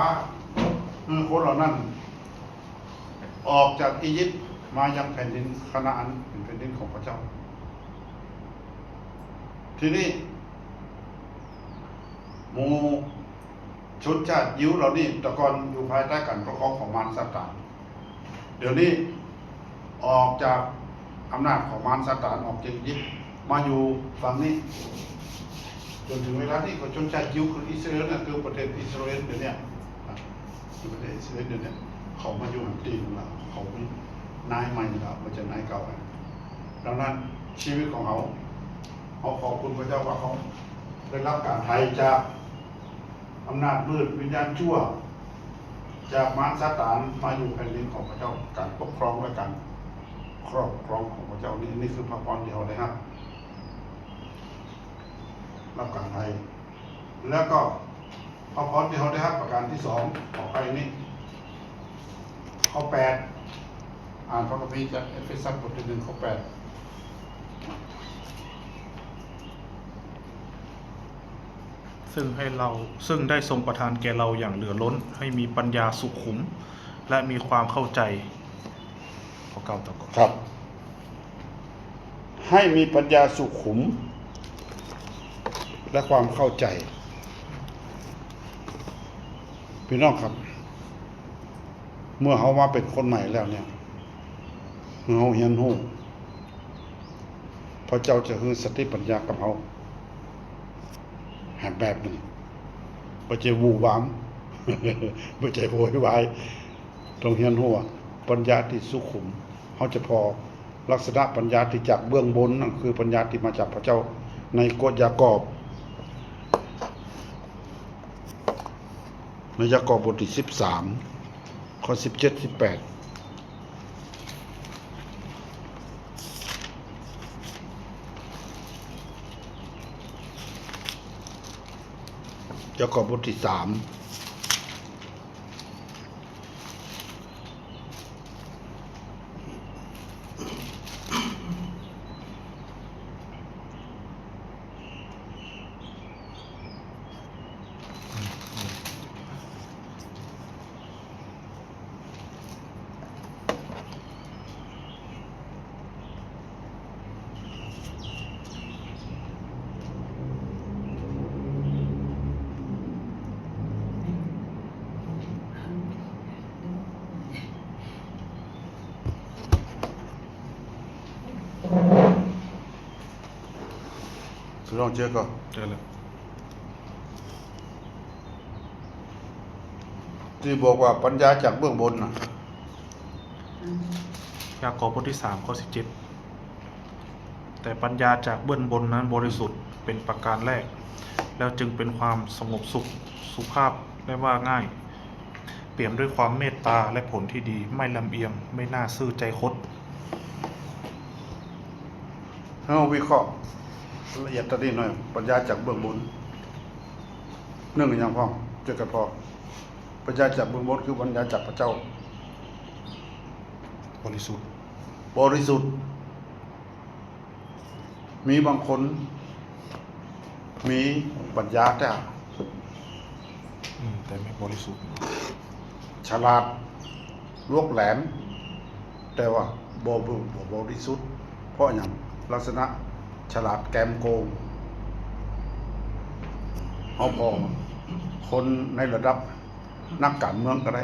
ຄົນເຫຼົ່ານັ້ນອອກຈາກອີຢິບມາຍັງແຜ່ນດິນຄານາອັນ ເປັນແຜ່ນດິນຂອງພະເຈົ້າ. ທີນີ້ ໝູ່ຊົນຊາດຢິວເຫຼົ່ານີ້ ແຕ່ກ່ອນຢູ່ພາຍໃຕ້ການປົກຄອງຂອງມານຊາຕານ. ດຽວນີ້ອອກຈາກອຳນາດຂອງມານຊາຕານ ອອກຈາກອີຢິບມາຢູ່ຝັ່ງນີ້ ຈົນເຖິງເວລານີ້ ກໍຊົນຊາດຢິວ ຄືອິດສະຣາເອລນະ ຄືປະເທດອິດສະຣາເອລດຽວເນີ້ຍ ຄືປະເທດອິດສະຣາເອລດຽວເນີ້ຍ ເຂົາມາຢູ່ຫັ້ນຕີໜຶ່ງລະ ເຂົາມີນາຍໃໝ່ລະ ບໍ່ໃຊ່ນາຍເກົ່າ. ດັ່ງນັ້ນ ຊີວິດຂອງເຮົາ ເຮົາຂອບຄຸນພະເຈົ້າວ່າເຮົາໄດ້ຮັບການໄຖ່ຈາກ ອຳນາດມືດ ວິນຍານຊົ່ວ ຈາກມານຊາຕານມາຢູ່ແຜ່ນດິນຂອງພະເຈົ້າ ການປົກຄອງ ແລະ ການຄອບຄອງຂອງພະເຈົ້ານີ້. ນີ້ຄືພະພອນທີ່ເຮົາໄດ້ຮັບ ຮັບການໄຖ່. ແລ້ວກໍພະພອນທີ່ເຮົາໄດ້ຮັບປະການທີສອງ ຂໍໄປນີ້ ຂໍ້ແປດ ອ່ານພະຄຳພີຈາກເອເຟຊັສ ບົດທີໜຶ່ງ ຂໍ້ແປດ ຊຶ່ງໃຫ້ເຮົາ ຊຶ່ງໄດ້ຊົງປະທານແກ່ເຮົາຢ່າງເຫຼືອລົ້ນ ໃຫ້ມີປັນຍາສຸຂຸມ ແລະ ມີຄວາມເຂົ້າໃຈ. ຂໍ້ເກົ້າຕໍ່ກ່ອນ ຄັບ ໃຫ້ມີປັນຍາສຸຂຸມ ແລະ ຄວາມເຂົ້າໃຈ. ພີ່ນ້ອງຄັບ ເມື່ອເຮົາມາເປັນຄົນໃໝ່ແລ້ວເນຍ ເມື່ອເຮົາຮຽນຮູ້ ພະເຈົ້າຈະໃຫ້ສະຕິປັນຍາກັບເຮົາ. ແບບໜຶ່ງ. ບໍ່ໃຊ່ວູວາມ ບໍ່ໃຊ່ໂວຍວາຍ. ຕ້ອງຮຽນຮູ້ວ່າປັນຍາທີ່ສຸຂຸມ ເຮົາຈະພໍລັກສະນະປັນຍາທີ່ຈາກເບື້ອງບົນ ນັ້ນຄືປັນຍາທີ່ມາຈາກພະເຈົ້າ. ໃນກົດຢາກອບ ໃນຢາກອບບົດທີສິບສາມ ຂໍ້ສິບເຈັດ ສິບແປດ. ຢາກອບບົດທີສາມ. ສຸດຍອດເຈົ້າກໍ ເຈົ້າແລ້ວ ທີ່ບອກວ່າປັນຍາຈາກເບື້ອງບົນນະ. ຢາກອບບົດທີສາມ ຂໍ້ສິບເຈັດ. ແຕ່ປັນຍາຈາກເບື້ອງບົນນັ້ນບໍລິສຸດເປັນປະການແລກ ແລ້ວຈຶ່ງເປັນຄວາມສະຫງົບສຸກ, ສຸພາບ ແລະ ວ່າງ່າຍ, ປ່ຽມດ້ວຍຄວາມເມດຕາ ແລະ ຜົນທີ່ດີ, ໄມ່ລຳອຽງ, ໄມ່ໜ້າຊື່ໃຈຄົນ. ເຮົາວິເຄາະລະອຽດຕານີ້ໜ້ອຍ, ປັນຍາຈາກເບື້ອງບົນ. ໜຶ່ງ ຫຍັງພ້ອມ ເຈົ້າກໍພໍ. ປັນຍາຈາກເບື້ອງບົນຄືປັນຍາຈາກພະເຈົ້າ. ບໍລິສຸດ. ບໍລິສຸດ. ມີບາງຄົນມີປັນຍາແທ້ ອືມ ແຕ່ບໍ່ບໍລິສຸດ, ສະຫຼາດ ລວກແຫຼມ ແຕ່ວ່າບໍ່ ບໍ່ ບໍ່ບໍລິສຸດ. ເພາະຫຍັງ? ລັກສະນະສະຫຼາດແກມໂກງ. ເຮົາພໍ ຄົນໃນລະດັບນັກການເມືອງກໍໄດ້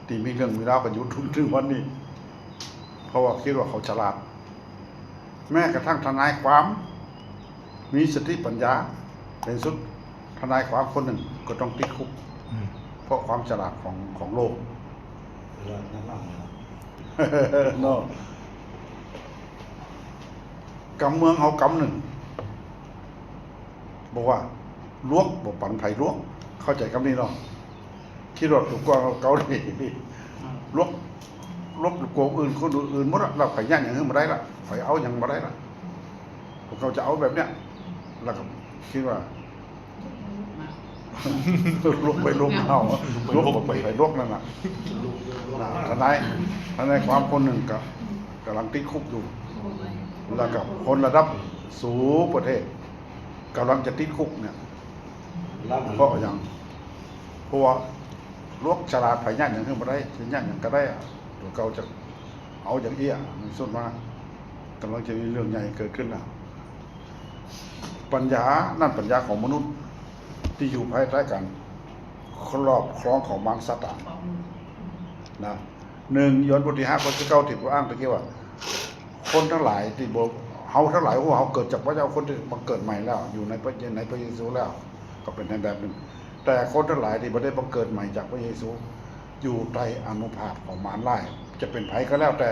ທີ່ມີເລື່ອງມີລາວກັນຢູ່ທຸກມື້ວັນນີ້ ເພາະວ່າຄິດວ່າເຂົາສະຫຼາດ. ແມ້ກະທັ່ງທະນາຍຄວາມມີສະຕິປັນຍາ ໃນທີ່ສຸດທະນາຍຄວາມຄົນໜຶ່ງກໍຕ້ອງຕິດຄຸກ ອືມ ເພາະຄວາມສະຫຼາດຂອງ ຂອງໂລກ ເນາະ. ກຳເມືອງເຮົາກຳໜຶ່ງ ບອກວ່າລວກ ບໍ່ປັນໃຜລວກ ເຂົ້າໃຈຄຳນີ້ເນາະ. ຄິດວ່າຕົວກວ້າງເກົ່ານີ້ ອືມ ລວກ ລວກກວ່າອື່ນ ຄົນອື່ນໝົດລະ ລະໃຜຍາດຫຍັງໃຫ້ມາໄດ້ລະ ໃຜເອົາຫຍັງມາໄດ້ລະ ພວກເຂົາຈະເອົາແບບເນີ້ຍ ລະກໍຄິດວ່າ ລວກໄປລວກມາ ລວກໄປລວກມາ ລວກໄປລວກມາ ລວກໄປລວກນັ້ນນະ ທະນາຍ ທະນາຍຄວາມຄົນໜຶ່ງກໍກຳລັງຕິດຄຸກຢູ່ ລະກໍຄົນລະດັບສູງປະເທດ ກຳລັງຈະຕິດຄຸກເນຍ ເພາະຫຍັງ? ເພາະວ່າລວກສະຫຼາດ ໃຜຍາດຫຍັງໃຫ້ບໍ່ໄດ້ ຊິຍາດຫຍັງກໍໄດ້ ຕົວເກົ່າຈະເອົາຢ່າງເອຍ ໃນສຸດມາກຳລັງຈະມີເລື່ອງໃຫຍ່ເກີດຂຶ້ນລະ. ປັນຍານັ້ນປັນຍາຂອງມະນຸດທີ່ຢູ່ພາຍໃຕ້ການຄອບຄອງຂອງມານຊາຕານນະ. ໜຶ່ງ ໂຍນບົດທີຫ້າ ຂໍ້ສິບເກົ້າ ທີ່ພະອົງອ້າງຕະກີ້ວ່າ ຄົນທັງຫຼາຍທີ່ບໍ່ ເຮົາທັງຫຼາຍ ໂອ້ ເຮົາເກີດຈາກພະເຈົ້າ ຄົນທີ່ບັງເກີດໃໝ່ແລ້ວ ຢູ່ໃນພະ ໃນພະເຢຊູແລ້ວ ກໍເປັນໃນແບບໜຶ່ງ. ແຕ່ຄົນທັງຫຼາຍທີ່ບໍ່ໄດ້ບັງເກີດໃໝ່ຈາກພະເຢຊູ ຢູ່ໃຕ້ອານຸພາບຂອງມານຮ້າຍ ຈະເປັນໃຜກໍແລ້ວແຕ່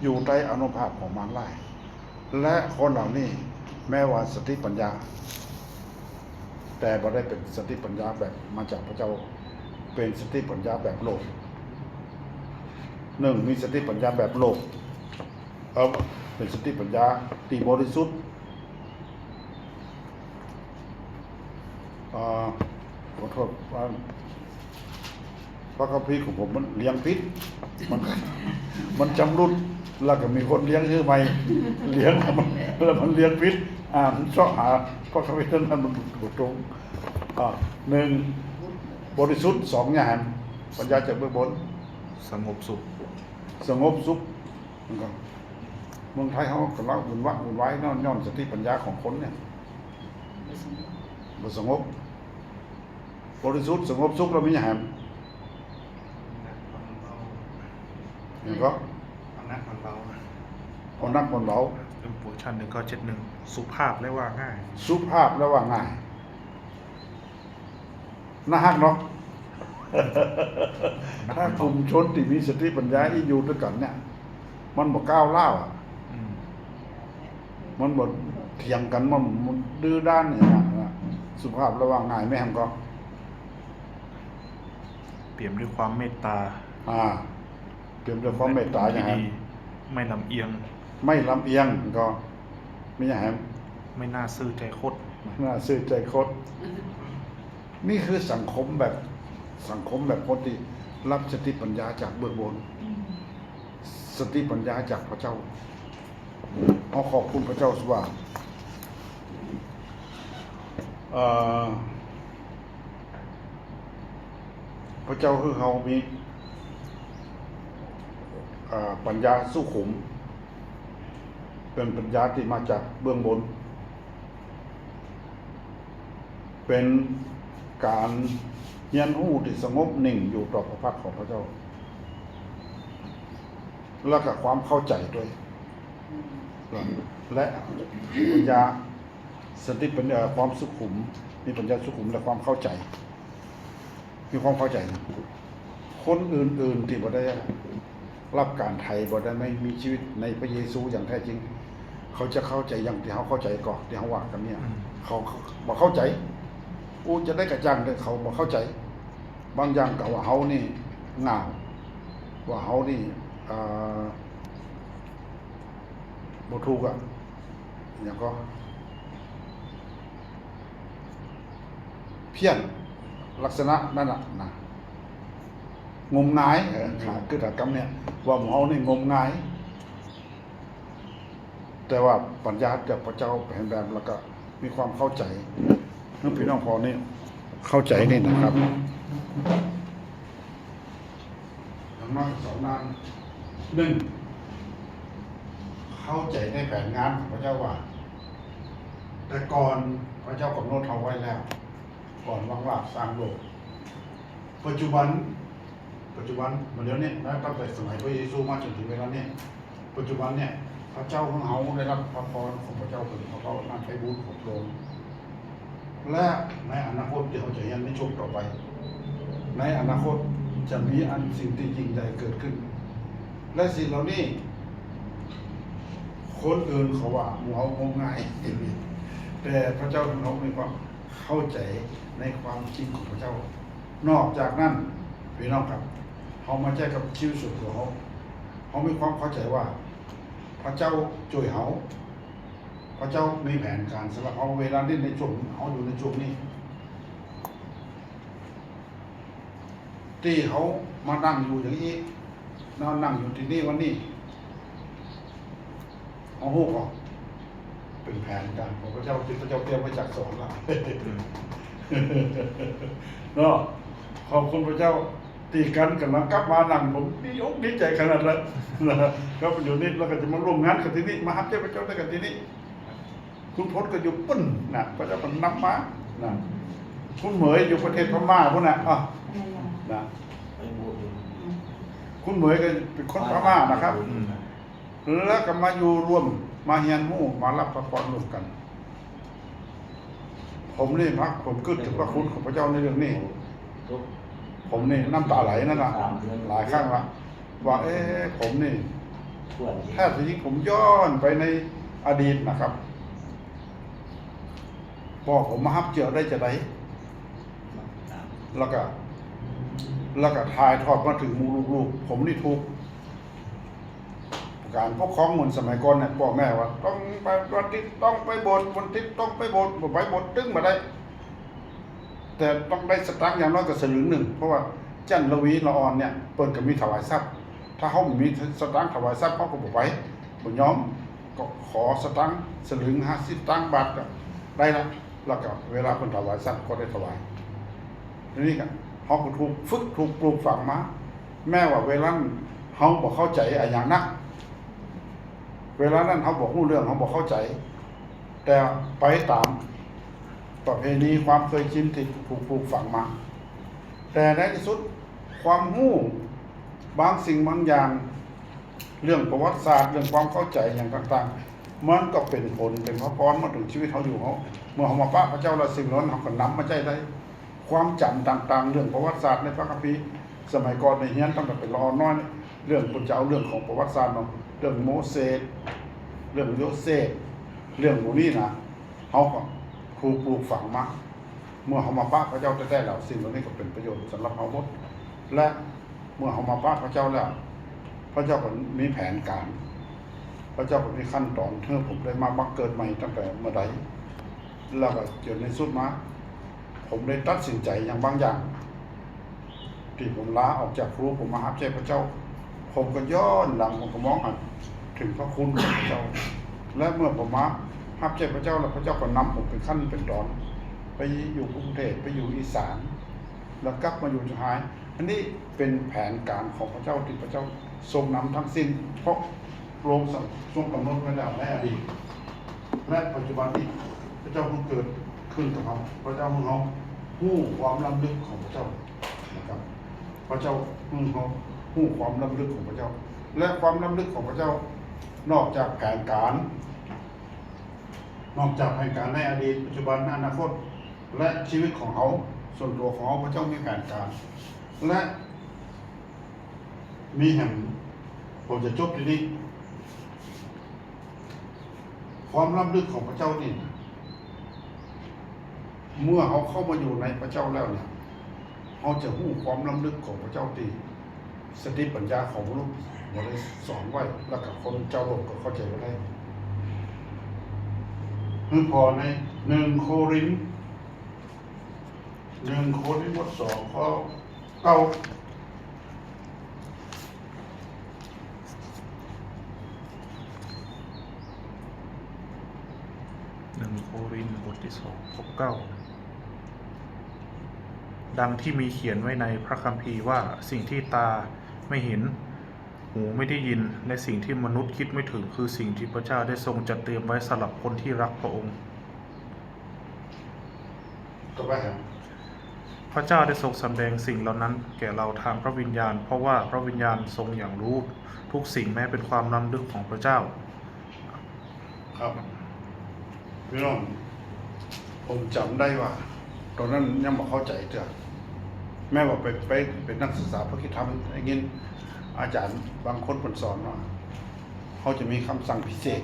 ຢູ່ໃຕ້ອານຸພາບຂອງມານຮ້າຍ. ແລະ ຄົນເຫຼົ່ານີ້ແມ້ວ່າສະຕິປັນຍາ ແຕ່ບໍ່ໄດ້ເປັນສະຕິປັນຍາແບບມາຈາກພະເຈົ້າ ເປັນສະຕິປັນຍາແບບໂລກ. ໜຶ່ງ ມີສະຕິປັນຍາແບບໂລກ ເອີ ເປັນສະຕິປັນຍາທີ່ບໍລິສຸດ ອາ ຂໍໂທດ ພະຄຳພີຂອງຜົມມັນລຽງຜິດ ມັນ ມັນຈຳລຸດ ແລ້ວກໍມີຄົນລຽງຊື່ໃໝ່ ລຽງ ແລ້ວມັນ ແລ້ວມັນລຽງຜິດ ອ່ານຊອກຫາພະຄຳພີນັ້ນມັນບໍ່ຕົງ. ອາ ໜຶ່ງ ບໍລິສຸດ ສອງ ຍາມ ປັນຍາຈາກເບື້ອງບົນ ສະຫງົບສຸກ ສະຫງົບສຸກ. ມັນກໍ ເມືອງໄທເຮົາກໍລະວຸ່ນວະວຸ່ນວາຍ ຍ້ອນ ຍ້ອນສະຕິປັນຍາຂອງຄົນນີ້ ບໍ່ສະຫງົບ ບໍລິສຸດ ສະຫງົບສຸກ ແລ້ວມີຫຍັງແຮມ? ຫຍັງກໍ? ເອົາໜັກຜ່ອນເບົາ ເອົາໜັກຜ່ອນເບົາ ເປັນໂປຣຊັນ ໜຶ່ງເກົ້າເຈັດໜຶ່ງ ສຸພາບ ແລະ ວ່າງ່າຍ ສຸພາບ ແລະ ວ່າງ່າຍ. ໜ້າຮັກເນາະ. ຖ້າກຸ່ມຊົນທີ່ມີສະຕິປັນຍາອີ່ຢູ່ດ້ວຍກັນເນຍ ມັນບໍ່ກ້າວຮ້າວອະ ອືມ ມັນບໍ່ຖຽງກັນ ມັນ ມັນດື້ດ້ານຫຍັງນະ ສຸພາບລະຫວ່າງງ່າຍແມ່ນກໍ ເຕັມດ້ວຍຄວາມເມດຕາ ອ່າ ເຕັມດ້ວຍຄວາມເມດຕາຫຍັງ ທີ່ດີ ໄມ່ລຳອຽງ ໄມ່ລຳອຽງ ກໍມີຫຍັງ ໄມ່ໜ້າຊື່ໃຈຄົດ ໄມ່ໜ້າຊື່ໃຈຄົດ. ນີ້ຄືສັງຄົມແບບ ສັງຄົມແບບຄົນທີ່ຮັບສະຕິປັນຍາຈາກເບື້ອງບົນ ອືມ ສະຕິປັນຍາຈາກພະເຈົ້າ. ເຮົາຂອບຄຸນພະເຈົ້າວ່າ ເອີ ພະເຈົ້າໃຫ້ເຮົາມີ ເອີ ປັນຍາສຸຂຸມ ເປັນປັນຍາທີ່ມາຈາກເບື້ອງບົນ ເປັນການຮຽນຮູ້ທີ່ສະຫງົບນິ່ງຢູ່ຕໍ່ພະພັກຂອງພະເຈົ້າ ແລະ ກະຄວາມເຂົ້າໃຈດ້ວຍ ແລະ ປັນຍາ ສະຕິປັນຍາ ຄວາມສຸຂຸມ ມີປັນຍາສຸຂຸມ ແລະ ຄວາມເຂົ້າໃຈ ມີຄວາມເຂົ້າໃຈ. ຄົນອື່ນໆທີ່ບໍ່ໄດ້ຮັບການໄຖ່ ບໍ່ໄດ້ ໄມ່ມີຊີວິດໃນພະເຢຊູຢ່າງແທ້ຈິງ ເຂົາຈະເຂົ້າໃຈຢ່າງທີ່ເຮົາເຂົ້າໃຈກໍ ທີ່ເຮົາວ່າກັນເນຍ ອືມ ເຂົາ ເຂົາບໍ່ເຂົ້າໃຈ. ໂອ້ ຈະໄດ້ກະຈ່າງເດີ ເຂົາບໍ່ເຂົ້າໃຈ. ບາງຢ່າງກໍວ່າເຮົານີ້ຫງາວ ວ່າເຮົານີ້ ເອີ ບໍ່ຖືກອະ ຫຍັງກໍ ພຽນ ລັກສະນະນັ້ນນະ ນະ ງົມງາຍ ເອີ ອືມ ຄືຖາກຳເນຍ ວ່າໝູ່ເຮົານີ້ງົມງາຍ. ແຕ່ວ່າປັນຍາຈາກພະເຈົ້າເປັນແບບ ແລ້ວກໍມີຄວາມເຂົ້າໃຈ ເພື່ອພີ່ນ້ອງເຮົານີ້ເຂົ້າໃຈນີ້ນະຄັບ. ຢ່າງໜ້ອຍສອງດ້ານ ໜຶ່ງ ເຂົ້າໃຈໃນແຜນງານຂອງພະເຈົ້າວ່າ ແຕ່ກ່ອນພະເຈົ້າກຳນົດເຮົາໄວ້ແລ້ວ ກ່ອນວາງລາກສ້າງໂລກ. ປັດຈຸບັນ ປັດຈຸບັນ ມາດຽວນີ້ນະ ຕັ້ງແຕ່ສະໄໝພະເຢຊູມາຈົນເຖິງເວລານີ້ ປັດຈຸບັນເນຍ ພະເຈົ້າຂອງເຮົາໄດ້ຮັບພະພອນຂອງພະເຈົ້າ ເປັນພະເຈົ້ານຳໄພບູນຂອງພະອົງ ແລະ ໃນອະນາຄົດທີ່ເຮົາຈະຮຽນໃນຊ່ວງຕໍ່ໄປ ໃນອະນາຄົດຈະມີອັນສິ່ງທີ່ຍິ່ງໃຫຍ່ເກີດຂຶ້ນ ແລະ ສິ່ງເຫຼົ່ານີ້ ຄົນອື່ນເຂົາວ່າໝູ່ເຮົາງົມງາຍ ແຕ່ພະເຈົ້າຂອງເຮົາມີຄວາມເຂົ້າໃຈໃນຄວາມຈິງຂອງພະເຈົ້າ. ນອກຈາກນັ້ນ ພີ່ນ້ອງຄັບ ເຮົາມາໃຊ້ກັບຊີວິດສ່ວນຕົວເຮົາ ເຮົາມີຄວາມເຂົ້າໃຈວ່າພະເຈົ້າຊ່ວຍເຮົາ ພະເຈົ້າມີແຜນການສຳລັບເຮົາເວລານີ້ ໃນຊ່ວງເຮົາຢູ່ໃນຊ່ວງນີ້ ທີ່ເຮົາມານັ່ງຢູ່ຢ່າງນີ້ ມານັ່ງຢູ່ທີ່ນີ້ວັນນີ້ ເຮົາຮູ້ບໍ່? ເປັນແຜນການຂອງພະເຈົ້າ ທີ່ພະເຈົ້າຕຽມໄວ້ຈາກສວນລະ ເນາະ. ຂອບຄຸນພະເຈົ້າ ຕີກັນກຳລັງກັບມານັ່ງ ຜົມດີອົກດີໃຈຂະໜາດລະ ກັບຢູ່ນີ້ ແລ້ວກໍຈະມາຮ່ວມງານກັນທີ່ນີ້ ມາຮັບໃຊ້ພະເຈົ້ານຳກັນທີ່ນີ້. ຄຸນພົດກໍຢູ່ປຸ້ນນະ ພະເຈົ້າກໍນຳມານະ ຄຸນເໝີຍຢູ່ປະເທດພະມ້າພຸ້ນນະ ເນາະ ນະ ຄຸນເໝີຍກໍເປັນຄົນພະມ້ານະຄັບ ແລ້ວກໍມາຢູ່ຮ່ວມ ມາຮຽນຮູ້ ມາຮັບພະພອນຮ່ວມກັນ. ຜົມນີ້ມັກ ຜົມຄິດເຖິງພະຄຸນຂອງພະເຈົ້າໃນເລື່ອງນີ້ ຜົມນີ້ນ້ຳຕາໄຫຼນັ້ນລະ ຫຼາຍຄັ້ງລະ ວ່າ ເອ ຜົມນີ້ ແທ້ທີ່ຈິງຜົມຍ້ອນໄປໃນອະດີດນະຄັບ ພໍ່ຜົມມາຮັບເຈົ້າໄດ້ຈັ່ງໃດ ແລ້ວກະ ແລ້ວກະຖ່າຍທອດມາເຖິງໝູ່ລູກໆ ຜົມນີ້ທຸກ ການປົກຄອງເໝືອນສະໄໝກ່ອນນະ ພໍ່ແມ່ວ່າຕ້ອງໄປວັດນີ້ ຕ້ອງໄປໂບດ ວັນທິດຕ້ອງໄປໂບດ ບໍ່ໄປໂບດດຶງບໍ່ໄດ້ ແຕ່ຕ້ອງໄດ້ສະຕາງຢ່າງໜ້ອຍກໍສະຫຼຶງໜຶ່ງ ເພາະວ່າຈັນລະວີລະອອນເນຍ ເພິ່ນກໍມີຖວາຍຊັບ ຖ້າເຮົາບໍ່ມີສະຕາງຖວາຍຊັບ ເຮົາກໍບໍ່ໄປ ບໍ່ຍອມ ກໍຂໍສະຕາງສະຫຼຶງ ຫ້າສິບສະຕາງ ບາດກໍໄດ້ລະ ແລ້ວກໍເວລາເພິ່ນຖວາຍຊັບ ກໍໄດ້ຖວາຍ. ທີນີ້ກໍເຮົາກໍຖືກຝຶກ ຖືກປູກຝັງມາ ແມ້ວ່າເວລານັ້ນເຮົາບໍ່ເຂົ້າໃຈອີ່ຫຍັງນະ ເວລານັ້ນເຮົາບໍ່ຮູ້ເລື່ອງ ເຮົາບໍ່ເຂົ້າໃຈ ແຕ່ໄປຕາມປະເພນີຄວາມເຄີຍຊິນທີ່ຖືກປູກຝັງມາ ແຕ່ໃນທີ່ສຸດຄວາມຮູ້ບາງສິ່ງບາງຢ່າງ ເລື່ອງປະຫວັດສາດ ເລື່ອງຄວາມເຂົ້າໃຈຫຍັງຕ່າງໆ ມັນກໍເປັນຜົນເປັນພະພອນມາເຖິງຊີວິດເຮົາຢູ່ ເຮົາ ເມື່ອເຮົາມາປະພະເຈົ້າແລ້ວ ສິ່ງເຫຼົ່ານັ້ນເຮົາກໍນຳມາໃຊ້ໄດ້. ຄວາມຈຳຕ່າງໆ ເລື່ອງປະຫວັດສາດໃນພະຄຳພີ ສະໄໝກ່ອນໄດ້ຮຽນຕັ້ງແຕ່ເປັນລະອ່ອນນ້ອຍ ເລື່ອງເພິ່ນຈະເອົາເລື່ອງຂອງປະຫວັດສາດເນາະ ເລື່ອງໂມເສສ ເລື່ອງໂຢເຊບ ເລື່ອງພວກນີ້ນະ ເຮົາກໍຖືກປູກຝັງມາ. ເມື່ອເຮົາມາປະພະເຈົ້າແທ້ໆແລ້ວ ສິ່ງເຫຼົ່ານີ້ກໍເປັນປະໂຫຍດສຳລັບເຮົາໝົດ ແລະ ເມື່ອເຮົາມາປະພະເຈົ້າແລ້ວ ພະເຈົ້າກໍມີແຜນການ ພະເຈົ້າກໍມີຂັ້ນຕອນ ເຖິງຜົມໄດ້ມາບັງເກີດໃໝ່ຕັ້ງແຕ່ເມື່ອໃດ ແລ້ວກໍຈົນໃນສຸດມາ ຜົມໄດ້ຕັດສິນໃຈຫຍັງບາງຢ່າງ ທີ່ຜົມລາອອກຈາກຄູ ຜົມມາຮັບໃຊ້ພະເຈົ້າ ຜົມກໍຍ້ອນຫຼັງ ຜົມກໍມອງຫັນເຖິງພະຄຸນຂອງພະເຈົ້າ ແລະ ເມື່ອຜົມມາຮັບໃຊ້ພະເຈົ້າແລ້ວ ພະເຈົ້າກໍນຳຜົມເປັນຂັ້ນເປັນຕອນ ໄປຢູ່ກຸງເທບ ໄປຢູ່ອີສານ ແລ້ວກັບມາຢູ່ຈຽງຮາຍ. ອັນນີ້ເປັນແຜນການຂອງພະເຈົ້າທີ່ພະເຈົ້າຊົງນຳທັງສິ້ນ ເພາະພະອົງຊົງກຳນົດໄວ້ແລ້ວໃນອະດີດ ແລະ ປັດຈຸບັນນີ້ ພະເຈົ້າເພິ່ງເກີດຂຶ້ນກັບເຮົາ ພະເຈົ້າເພິ່ງເຮົາຮູ້ຄວາມລ້ຳເລິກຂອງພະເຈົ້ານະຄັບ ພະເຈົ້າເພິ່ງເຮົາຮູ້ຄວາມລ້ຳເລິກຂອງພະເຈົ້າ ແລະ ຄວາມລ້ຳເລິກຂອງພະເຈົ້າ ນອກຈາກແຜນການ ນອກຈາກແຜນການໃນອະດີດ ປັດຈຸບັນ ອະນາຄົດ ແລະ ຊີວິດຂອງເຮົາ ສ່ວນຕົວຂອງເຮົາ ພະເຈົ້າມີແຜນການ ແລະ ມີແຮມ ຜົມຈະຈົບທີ່ນີ້ ຄວາມລ້ຳເລິກຂອງພະເຈົ້ານີ້ນະ ເມື່ອເຮົາເຂົ້າມາຢູ່ໃນພະເຈົ້າແລ້ວເນຍ ເຮົາຈະຮູ້ຄວາມລ້ຳເລິກຂອງພະເຈົ້າທີ່ສະຕິປັນຍາຂອງມະນຸດບໍ່ໄດ້ສອນໄວ້ ແລ້ວກໍຄົນເຈົ້າໂລກກໍເຂົ້າໃຈບໍ່ໄດ້. ຄືພໍໃນໜຶ່ງໂຄລິນ ໜຶ່ງໂຄລິນບົດສອງ ຂໍ້ເກົ້າ ໜຶ່ງໂຄລິນບົດທີສອງ ຂໍ້ເກົ້າ ດັ່ງທີ່ມີຂຽນໄວ້ໃນພະຄຳພີວ່າ ສິ່ງທີ່ຕາໄມ່ເຫັນ, ຫູໄມ່ໄດ້ຍິນ ແລະ ສິ່ງທີ່ມະນຸດຄິດໄມ່ເຖິງ ຄືສິ່ງທີ່ພະເຈົ້າໄດ້ຊົງຈັດຕຽມໄວ້ສຳລັບຄົນທີ່ຮັກພະອົງ. ຕໍ່ໄປ ພະເຈົ້າໄດ້ຊົງສຳແດງສິ່ງເຫຼົ່ານັ້ນແກ່ເຮົາທາງພະວິນຍານ ເພາະວ່າພະວິນຍານຊົງຫຍັງຮູ້ທຸກສິ່ງ ແມ້ເປັນຄວາມລ້ຳເລິກຂອງພະເຈົ້າ. ຄັບ ພີ່ນ້ອງ ຜົມຈຳໄດ້ວ່າ ຕອນນັ້ນຍັງບໍ່ເຂົ້າໃຈເທື່ອ ແມ້ວ່າໄປ ໄປເປັນນັກສຶກສາພະຄຣິດທຳ ໄດ້ຍິນອາຈານບາງຄົນເພິ່ນສອນວ່າ ເຮົາຈະມີຄຳສັ່ງພິເສດ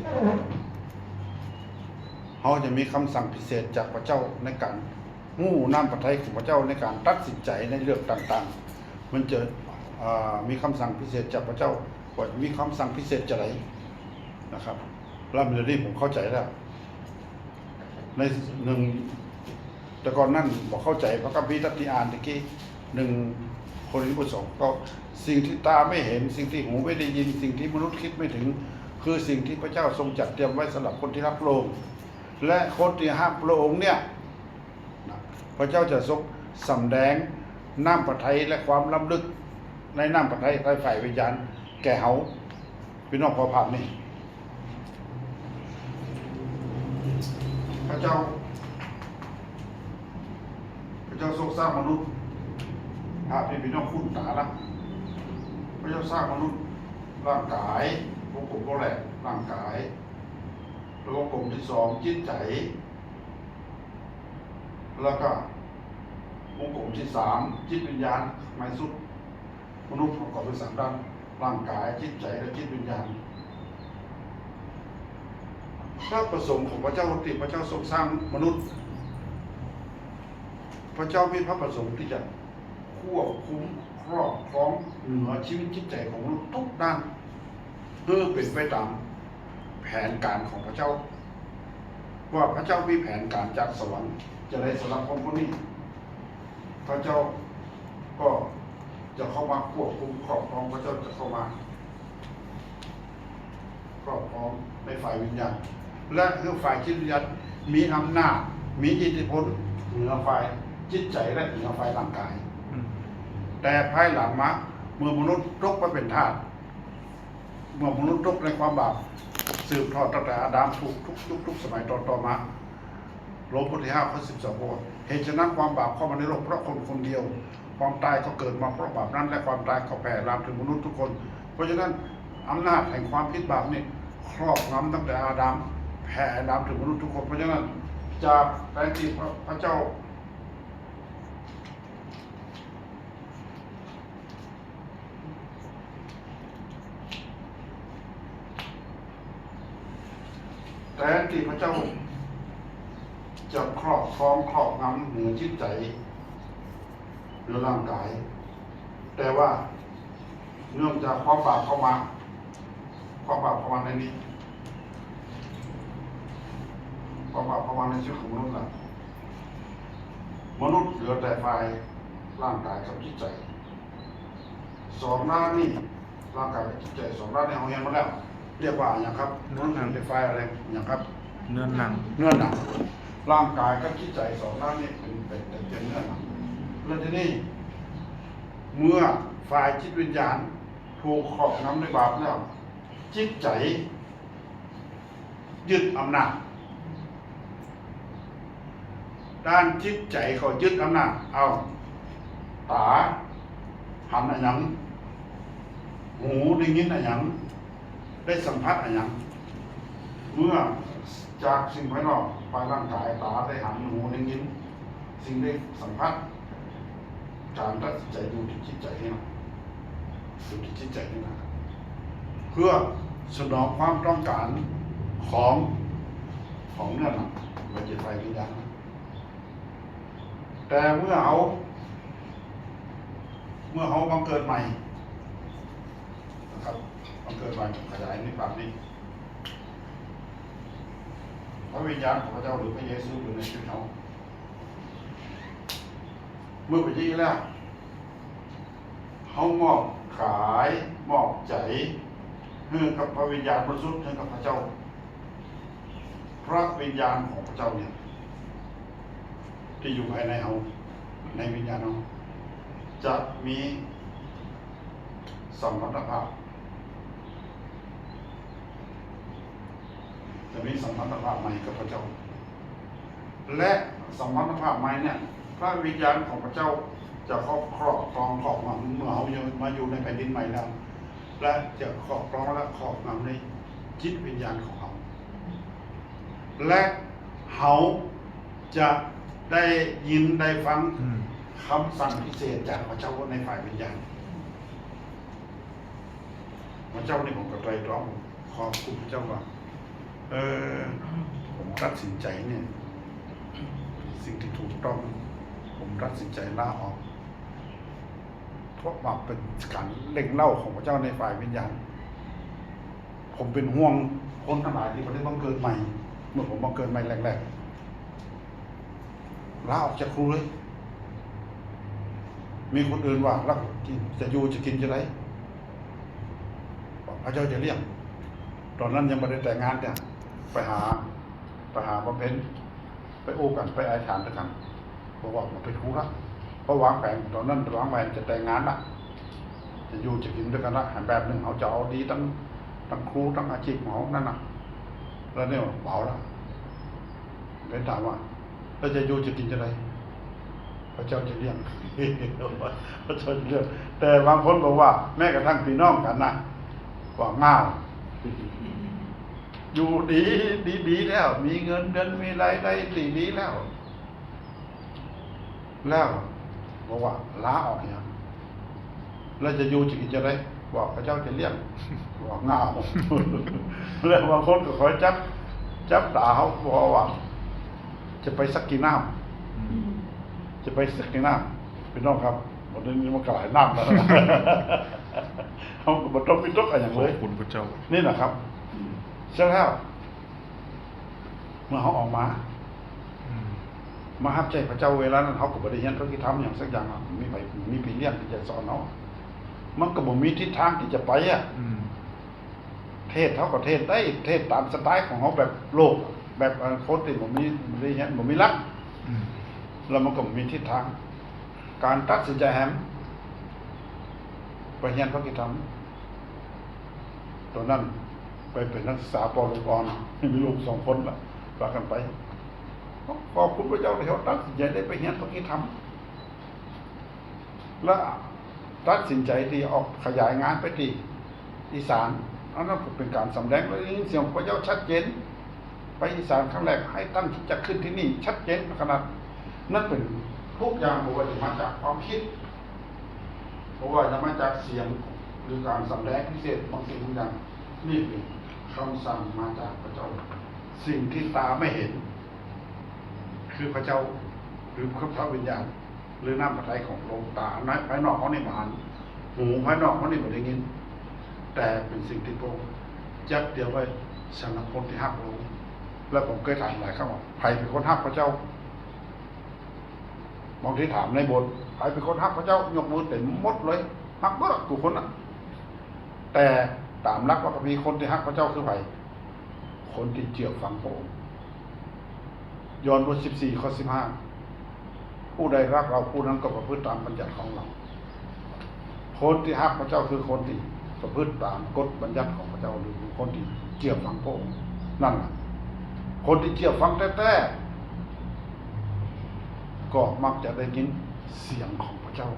ເຮົາຈະມີຄຳສັ່ງພິເສດຈາກພະເຈົ້າໃນການຮູ້ນ້ຳພະໄທຂອງພະເຈົ້າ ໃນການຕັດສິນໃຈໃນເລື່ອງຕ່າງໆ ມັນຈະ ອາ ມີຄຳສັ່ງພິເສດຈາກພະເຈົ້າ ວ່າຈະມີຄຳສັ່ງພິເສດຈັ່ງໃດນະຄັບ. ແລ້ວດຽວນີ້ຜົມເຂົ້າໃຈແລ້ວ ໃນໜຶ່ງ ແຕ່ກ່ອນນັ້ນບໍ່ເຂົ້າໃຈພະຄຳພີ ແຕ່ທີ່ອ່ານຕະກີ້ ໜຶ່ງໂຄລິນບົດສອງ ກໍ ສິ່ງທີ່ຕາໄມ່ເຫັນ, ສິ່ງທີ່ຫູໄມ່ໄດ້ຍິນ, ສິ່ງທີ່ມະນຸດຄິດໄມ່ເຖິງ, ຄືສິ່ງທີ່ພະເຈົ້າຊົງຈັດຕຽມໄວ້ສຳລັບຄົນທີ່ຮັກພະອົງ ແລະ ຄົນທີ່ຮັກພະອົງເນຍ ນະ ພະເຈົ້າຈະຊົງສຳແດງນ້ຳພະໄທ ແລະ ຄວາມລ້ຳເລິກໃນນ້ຳພະໄທໃນຝ່າຍວິນຍານແກ່ເຮົາ. ພີ່ນ້ອງ ຂໍພາບນີ້ ພະເຈົ້າ ພະເຈົ້າຊົງສ້າງມະນຸດ ພາບທີ່ພີ່ນ້ອງຄຸ້ນຕາລະ ພະເຈົ້າສ້າງມະນຸດ ຮ່າງກາຍ ວົງກົມແລກ ຮ່າງກາຍ ແລະ ວົງກົມທີສອງ ຈິດໃຈ ແລ້ວກໍວົງກົມທີສາມ ຈິດວິນຍານ. ໃນທີ່ສຸດ ມະນຸດປະກອບເປັນສາມດ້ານ ຮ່າງກາຍ, ຈິດໃຈ ແລະ ຈິດວິນຍານ. ພະປະສົງຂອງພະເຈົ້າທີ່ພະເຈົ້າຊົງສ້າງມະນຸດ, ພະເຈົ້າມີພະປະສົງທີ່ຈະຄວບຄຸມຄອບຄອງເໜືອຊີວິດຈິດໃຈຂອງມະນຸດທຸກດ້ານ ເພື່ອເປັນໄປຕາມແຜນການຂອງພະເຈົ້າ ວ່າພະເຈົ້າມີແຜນການຈາກສະຫວັນຈັ່ງໃດສຳລັບຄົນຄົນນີ້. ພະເຈົ້າກໍຈະເຂົ້າມາຄວບຄຸມຄອບຄອງ, ພະເຈົ້າຈະເຂົ້າມາຄອບຄອງໃນຝ່າຍວິນຍານ ແລະ ຄືຝ່າຍຈິດວິນຍານມີອຳນາດ, ມີອິດທິພົນເໜືອຝ່າຍຈິດໃຈ ແລະ ເໜືອຝ່າຍຮ່າງກາຍ. ອືມ ແຕ່ພາຍຫຼັງມາ ເມື່ອມະນຸດຕົກໄປເປັນທາດ, ເມື່ອມະນຸດຕົກໃນຄວາມບາບ ສືບທອດຕັ້ງແຕ່ອາດາມ ທຸກ ທຸກ ທຸກ ທຸກສະໄໝຕໍ່ໆມາ. ໂລມບົດທີຫ້າ ຂໍ້ສິບສອງ ບອກວ່າ ເຫດສະນັ້ນ ຄວາມບາບເຂົ້າມາໃນໂລກເພາະຄົນຄົນດຽວ, ຄວາມຕາຍກໍເກີດມາເພາະບາບນັ້ນ ແລະ ຄວາມຕາຍກໍແຜ່ລາມເຖິງມະນຸດທຸກຄົນ. ເພາະສະນັ້ນ ອຳນາດແຫ່ງຄວາມຜິດບາບນີ້ຄອບງຳຕັ້ງແຕ່ອາດາມ ແຜ່ລາມເຖິງມະນຸດທຸກຄົນ. ເພາະສະນັ້ນ ຈາກແທນທີ່ພະ ພະເຈົ້າ ແທນທີ່ພະເຈົ້າຈະຄອບຄອງຄອບງຳເໜືອຈິດໃຈ ເໜືອຮ່າງກາຍ, ແຕ່ວ່າເນື່ອງຈາກຄວາມບາບເຂົ້າມາ, ຄວາມບາບເຂົ້າມາໃນນີ້, ຄວາມບາບເຂົ້າມາໃນຊີວິດຂອງມະນຸດລະ, ມະນຸດເຫຼືອແຕ່ຝ່າຍຮ່າງກາຍກັບຈິດໃຈ. ສອງດ້ານນີ້, ຮ່າງກາຍກັບຈິດໃຈ ສອງດ້ານນີ້ເຮົາຮຽນມາແລ້ວ, ຮຽກວ່າຫຍັງຄັບ? ເນື້ອໜັງ. ເລື່ອງໄຟຟ້າແລະຫຍັງຄັບ? ເນື້ອໜັງ. ເນື້ອໜັງ. ຮ່າງກາຍກັບຈິດໃຈສອງດ້ານນີ້ເປັນ, ເປັນ, ເປັນ, ເປັນເນື້ອໜັງ. ແລ້ວທີນີ້ ເມື່ອຝ່າຍຈິດວິນຍານຖືກຄອບງຳດ້ວຍບາບແລ້ວ, ຈິດໃຈ ຍຶດອຳນາດ, ດ້ານຈິດໃຈກໍຍຶດອຳນາດເອົາ. ຕາຫັນອາຫຍັງ? ຫູໄດ້ຍິນອາຫຍັງ? ໄດ້ສຳຜັດອາຫຍັງ? ເມື່ອຈາກສິ່ງພາຍນອກ, ຝ່າຍຮ່າງກາຍ, ຕາໄດ້ຫັນ, ຫູໄດ້ຍິນ, ສິ່ງໄດ້ສຳຜັດ, ການຕັດສິນໃຈຢູ່ທີ່ຈິດໃຈນີ້ນະ, ຢູ່ທີ່ຈິດໃຈນີ້ນະ, ເພື່ອສະໜອງຄວາມຕ້ອງການຂອງ, ຂອງເນື້ອໜັງ, ແມ່ນຈິດໃຈ ວິນຍານ. ແຕ່ເມື່ອເຮົາ, ເມື່ອເຮົາບັງເກີດໃໝ່ນະຄັບ, ບັງເກີດໃໝ່, ຂະຫຍາຍໃນພາບນີ້, ພະວິນຍານຂອງພະເຈົ້າ ຫຼື ພະເຢຊູຢູ່ໃນຊີວິດເຮົາ. ເມື່ອເປັນຢ່າງນີ້ແລ້ວ, ເຮົາມອບກາຍ, ມອບໃຈໃຫ້ກັບພະວິນຍານບໍລິສຸດ, ໃຫ້ກັບພະເຈົ້າ. ພະວິນຍານຂອງພະເຈົ້ານີ້ ທີ່ຢູ່ພາຍໃນເຮົາ, ໃນວິນຍານເຮົາ ຈະມີສຳພັນທະພາບ, ຈະມີສຳພັນທະພາບໃໝ່ກັບພະເຈົ້າ. ແລະ ສຳພັນທະພາບໃໝ່ນີ້ ພະວິນຍານຂອງພະເຈົ້າຈະຄອບ, ຄອບຄອງ, ຄອບງຳ, ເມື່ອເຮົາມາຢູ່ໃນແຜ່ນດິນໃໝ່ແລ້ວ, ແລະ ຈະຄອບຄອງ ແລະ ຄອບງຳໃນຈິດວິນຍານຂອງເຮົາ, ແລະ ເຮົາຈະໄດ້ຍິນໄດ້ຟັງ ອືມ ຄຳສັ່ງພິເສດຈາກພະເຈົ້າໃນຝ່າຍວິນຍານ. ພະເຈົ້ານີ້ ຜົມກໍໄຕຣອງ ຂອບຄຸນພະເຈົ້າວ່າ ເອີ ຜົມຕັດສິນໃຈນີ້ ສິ່ງທີ່ຖືກຕ້ອງ, ຜົມຕັດສິນໃຈລາອອກ ເພາະວ່າເປັນການເລັ່ງເລົ້າຂອງພະເຈົ້າໃນຝ່າຍວິນຍານ. ຜົມເປັນຫ່ວງຄົນທັງຫຼາຍທີ່ບໍ່ໄດ້ບັງເກີດໃໝ່. ເມື່ອຜົມບັງເກີດໃໝ່ແລກໆ ລາອອກຈາກຄູເລີຍ. ມີຄົນອື່ນວ່າ ລາວຈະຢູ່ຈະກິນຈັ່ງໃດ? ພະເຈົ້າຈະລ້ຽງ. ຕອນນັ້ນຍັງບໍ່ໄດ້ແຕ່ງງານເດ, ໄປຫາ, ໄປຫາບຳເພັນ, ໄປໂອ້ກັນ, ໄປອະທິຖານດ້ວຍກັນ. ບອກວ່າບໍ່ເປັນຄູລະ, ເພາະວາງແຜນ, ຕອນນັ້ນວາງແຜນຈະແຕ່ງງານລະ, ຈະຢູ່ຈະກິນດ້ວຍກັນລະ. ແບບໜຶ່ງເຮົາຈະເອົາດີທັງ, ທັງຄູ, ທັງອາຊີບຂອງເຮົານັ້ນນະ. ແລ້ວນີ້ເອົາລະ. ເພິ່ນຖາມວ່າ ແລ້ວຈະຢູ່ຈະກິນຈັ່ງໃດ? ພະເຈົ້າຈະລ້ຽງ, ພະເຈົ້າຈະລ້ຽງ. ແຕ່ບາງຄົນບອກວ່າ ແມ້ກະທັ່ງພີ່ນ້ອງກັນນະ ວ່າງ່າວ, ຢູ່ດີ, ດີ, ດີແລ້ວ, ມີເງິນເດືອນ, ມີລາຍໄດ້ທີ່ດີແລ້ວ, ແລ້ວບອກວ່າ ລາອອກຫຍັງ? ແລ້ວຈະຢູ່ຈະກິນຈັ່ງໃດ? ບອກ ພະເຈົ້າຈະລ້ຽງ. ບອກ ເຫງົາ. ແລ້ວບາງຄົນກໍຄອຍຈັບ, ຈັບຕາເຮົາ ເພາະວ່າຈະໄປສັກກິນນ້ຳ, ອືມ ຈະໄປສັກກິນນ້ຳ. ພີ່ນ້ອງຄັບ, ບັດນີ້ມັນກໍຫຼາຍນ້ຳແລ້ວ, ເຮົາກໍບໍ່ຕ້ອງວິຕົກຫຍັງເລີຍ. ຂອບຄຸນພະເຈົ້າ. ນີ້ນະຄັບ, ເສັດແລ້ວ ເມື່ອເຮົາອອກມາ ອືມ ມາຮັບໃຊ້ພະເຈົ້າ, ເວລານັ້ນເຮົາກໍບໍ່ໄດ້ຮຽນພະຄຣິດທຳຫຍັງສັກຢ່າງ, ມີໃຜ, ມີພີ່ລ້ຽງທີ່ຈະສອນເຮົາ? ມັນກໍບໍ່ມີທິດທາງທີ່ຈະໄປອະ. ອືມ ເທດເຮົາກໍເທດໄດ້, ເທດຕາມສະໄຕຂອງເຮົາແບບໂລກ, ແບບຄົນທີ່ບໍ່ມີ, ບໍ່ໄດ້ຮຽນ, ບໍ່ມີຫຼັກ, ອືມ ແລ້ວມັນກໍບໍ່ມີທິດທາງ. ການຕັດສິນໃຈແຮມ ໄປຮຽນພະຄຣິດທຳ. ຕອນນັ້ນໄປເປັນນັກສຶກສາ ປໍລູກອ່ອນ, ມີລູກສອງຄົນລະ, ພາກັນໄປ. ຂອບຄຸນພະເຈົ້າທີ່ເຮົາຕັດສິນໃຈໄດ້ໄປຮຽນພະຄຣິດທຳ ແລະ ຕັດສິນໃຈທີ່ອອກຂະຫຍາຍງານໄປທີ່ອີສານ. ອັນນັ້ນກໍເປັນການສຳແດງ ແລະ ໄດ້ຍິນສຽງຂອງພະເຈົ້າຊັດເຈນ. ໄປອີສານຄັ້ງແລກ ໃຫ້ຕັ້ງຄຣິສຕະຈັກຂຶ້ນທີ່ນີ້ ຊັດເຈນຂະໜາດ. ນັ້ນເປັນທຸກຢ່າງ ບໍ່ວ່າຈະມາຈາກຄວາມຄິດ, ບໍ່ວ່າຈະມາຈາກສຽງ ຫຼື ການສຳແດງພິເສດບາງສິ່ງບາງຢ່າງ, ນີ້ເປັນຄຳສັ່ງມາຈາກພະເຈົ້າ. ສິ່งที่ตาไม่เห็น คือพระเจ้า หรือพระวิญญาณ หรือน้ำพระทัยของพระองค์ ตาในภายนอกเฮานี่บ่หัน หูภายนอกเฮานี่บ่ได้ยิน แต่เป็นสิ่งที่พระองค์จัดเตรียมไว้สำหรับคนที่ฮักพระองค์ และผมเคยถามหลายครั้งว่า ใผเป็นคนฮักพระเจ้า บางทีถามในโบสถ์ ใผเป็นคนฮักพระเจ้า ยกมือเต็มหมดเลย ฮักเบิดทุกคนน่ะ แต่ตามหลักพระคัมภีร์ คนที่ฮักพระเจ้าคือใผ คนที่เจื้อฟังพระองค์ ยอห์นบทสิบสี่ ข้อสิบห้า ผู้ใดรักเรา ผู้นั้นก็ประพฤติตามบัญญัติของเรา คนที่ฮักพระเจ้าคือคนที่ประพฤติตามกฎบัญญัติของพระเจ้า หรือคนที่เจื้อฟังพระองค์ นั่นล่ะ คนที่เจื้อฟังแท้ๆ ก็มักจะได้ยินเสียงของพระเจ้า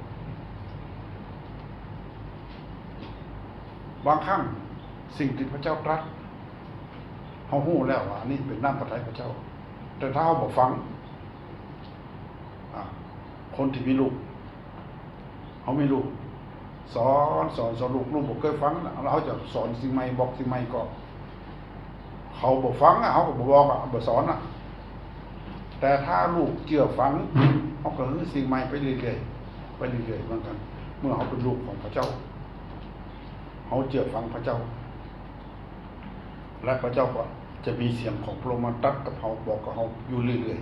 บางครั้งสิ่งที่พระเจ้าตรัส เฮาฮู้แล้วว่าอันนี้เป็นน้ำพระทัยพระเจ้า แต่ถ้าเฮาบ่ฟัง อ่า คนที่มีลูก เฮามีลูก สอน สอน สอนลูก ลูกบ่เคยฟังนะ แล้วเฮาจะสอนสิ่งใหม่ บอกสิ่งใหม่ก็ เขาบ่ฟังอะ เฮาก็บ่บอกอะ บ่สอนอะ แต่ถ้าลูกเจื้อฟัง เฮาก็หื้อสิ่งใหม่ไปเรื่อยๆ ไปเรื่อยๆ เหมือนกัน เมื่อเฮาเป็นลูกของพระเจ้า เฮาเจื้อฟังพระเจ้า และพระเจ้าก็จะมีเสียงของพระองค์มาตรัสกับเฮา บอกกับเฮาอยู่เรื่อย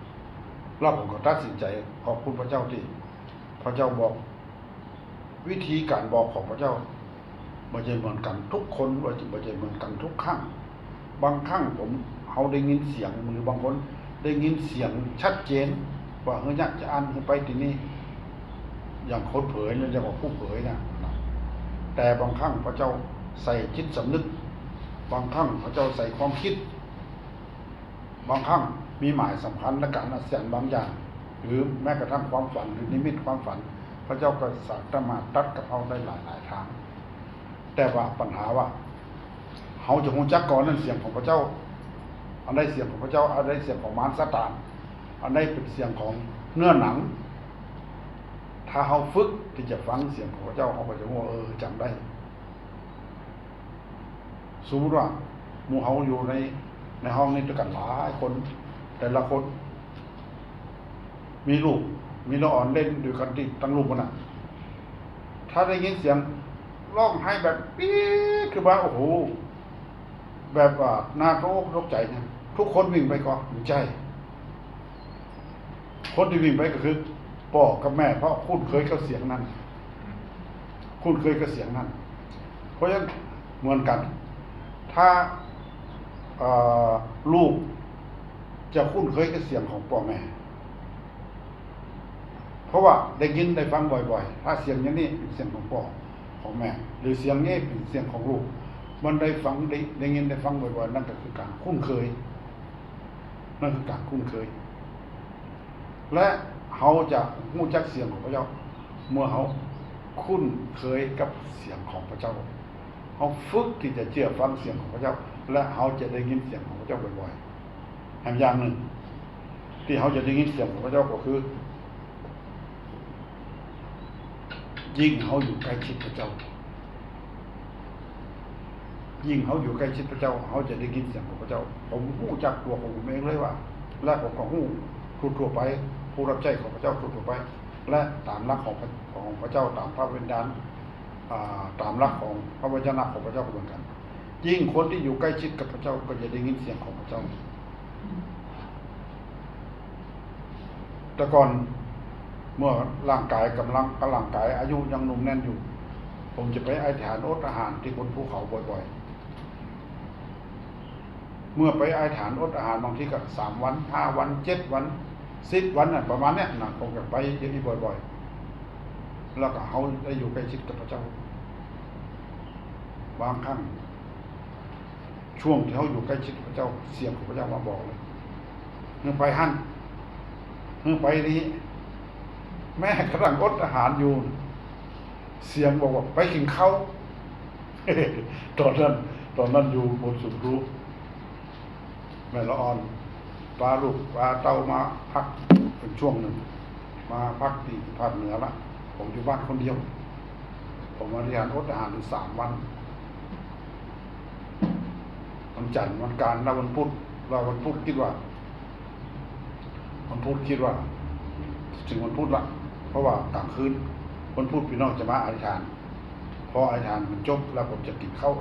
ๆ แล้วผมก็ตัดสินใจขอบคุณพระเจ้าที่พระเจ้าบอก วิธีการบอกของพระเจ้าบ่ใช่เหมือนกันทุกคน บ่ใช่เหมือนกันทุกครั้ง บางครั้งผม เฮาได้ยินเสียง หรือบางคนได้ยินเสียงชัดเจนว่า เฮ้ย อยากจะอ่าน ให้ไปที่นี่ อย่างคนเผยเนี่ย เรียกว่าผู้เผยนะ แต่บางครั้งพระเจ้าใส่จิตสำนึก บางครั้งพระเจ้าใส่ความคิด บางครั้งมีหมายสำคัญและการอัศจรรย์บางอย่าง หรือแม้กระทั่งความฝัน หรือนิมิตความฝัน พระเจ้าก็สามารถตรัสกับเฮาได้หลายๆ ทาง แต่ว่าปัญหาว่า เฮาจะรู้จักก่อนนั้นเสียงของพระเจ้า อันใดเสียงของพระเจ้า อันใดเสียงของมารซาตาน อันใดเป็นเสียงของเนื้อหนัง ถ้าเฮาฝึกที่จะฟังเสียงของพระเจ้า เฮาก็จะรู้ว่า เออ จำได้ สมมุติว่าหมู่เฮาอยู่ใน ในห้องนี้ด้วยกันหลายคน แต่ละคนมีลูก มีละอ่อนเล่นด้วยกันที่ตั้งลูกมันน่ะ ถ้าได้ยินเสียงร้องไห้แบบปี๊ดขึ้นมา โอ้โห แบบว่าน่าตกอกตกใจนะ ทุกคนวิ่งไปก่อน ใช่ คนที่วิ่งไปก็คือป้อกับแม่ เพราะคุ้นเคยกับเสียงนั้น คุ้นเคยกับเสียงนั้น เพราะฉะนั้นเหมือนกัน ถ้า เอ่อ ลูกจะคุ้นเคยกับเสียงของป้อแม่ เพราะว่าได้ยินได้ฟังบ่อยๆ ถ้าเสียงอย่างนี้เป็นเสียงของป้อของแม่ หรือเสียงนี้เป็นเสียงของลูก มันได้ฟัง ได้ ได้ยินได้ฟังบ่อยๆ นั่นก็คือการคุ้นเคย นั่นคือการคุ้นเคย และเฮาจะรู้จักเสียงของพระเจ้า เมื่อเฮาคุ้นเคยกับเสียงของพระเจ้า เฮาฝึกที่จะเชื่อฟังเสียงของพระเจ้า และเฮาจะได้ยินเสียงของพระเจ้าบ่อยๆ แถมอย่างหนึ่งที่เฮาจะได้ยินเสียงของพระเจ้าก็คือ ยิ่งเฮาอยู่ใกล้ชิดพระเจ้า ยิ่งเฮาอยู่ใกล้ชิดพระเจ้า เฮาจะได้ยินเสียงของพระเจ้า ผมรู้จักตัวของผมเองเลยว่า และผมก็รู้ทั่วๆ ไป ผู้รับใช้ของพระเจ้าทั่วๆ ไป และตามหลักของพระ ของพระเจ้า ตามพระวิญญาณ อ่า ตามหลักของพระวจนะของพระเจ้าก็เหมือนกัน ยิ่งคนที่อยู่ใกล้ชิดกับพระเจ้าก็จะได้ยินเสียงของพระเจ้า แต่ก่อนเมื่อร่างกายกำลัง ร่างกายอายุยังหนุ่มแน่นอยู่ ผมจะไปอธิษฐานอดอาหารที่บนภูเขาบ่อยๆ เมื่อไปอธิษฐานอดอาหารบางทีก็สามวัน ห้าวัน เจ็ดวัน สิบวันน่ะ ประมาณเนี้ยนะ ผมก็ไปอย่างนี้บ่อยๆ แล้วก็เฮาได้อยู่ใกล้ชิดกับพระเจ้า บางครั้ง ช่วงที่เฮาอยู่ใกล้ชิดพระเจ้า เสียงของพระเจ้ามาบอกเลย มึงไปหั่น มึงไปนี้ แม้กระทั่งอดอาหารอยู่ เสียงบอกว่า "ไปกินข้าว" ตอนนั้น ตอนนั้นอยู่บนสุดรู แม่ละอ่อน พาลูกพาเต้ามาพักเป็นช่วงหนึ่ง มาพักที่ภาคเหนือละ ผมอยู่บ้านคนเดียว ผมอธิษฐานอดอาหารอยู่สามวัน มัน ຈັນ ວັນການ ແລະ ວັນພຸດ ແລະ ວັນພຸດຄິດວ່າ ວັນພຸດຄິດວ່າ ເຖິງວັນພຸດລະ ເພາະວ່າກາງຄືນວັນພຸດພີ່ນ້ອງຈະມາອະທິຖານ. ພໍອະທິຖານມັນຈົບແລ້ວ ຜົມຈະກິນເຂົ້າ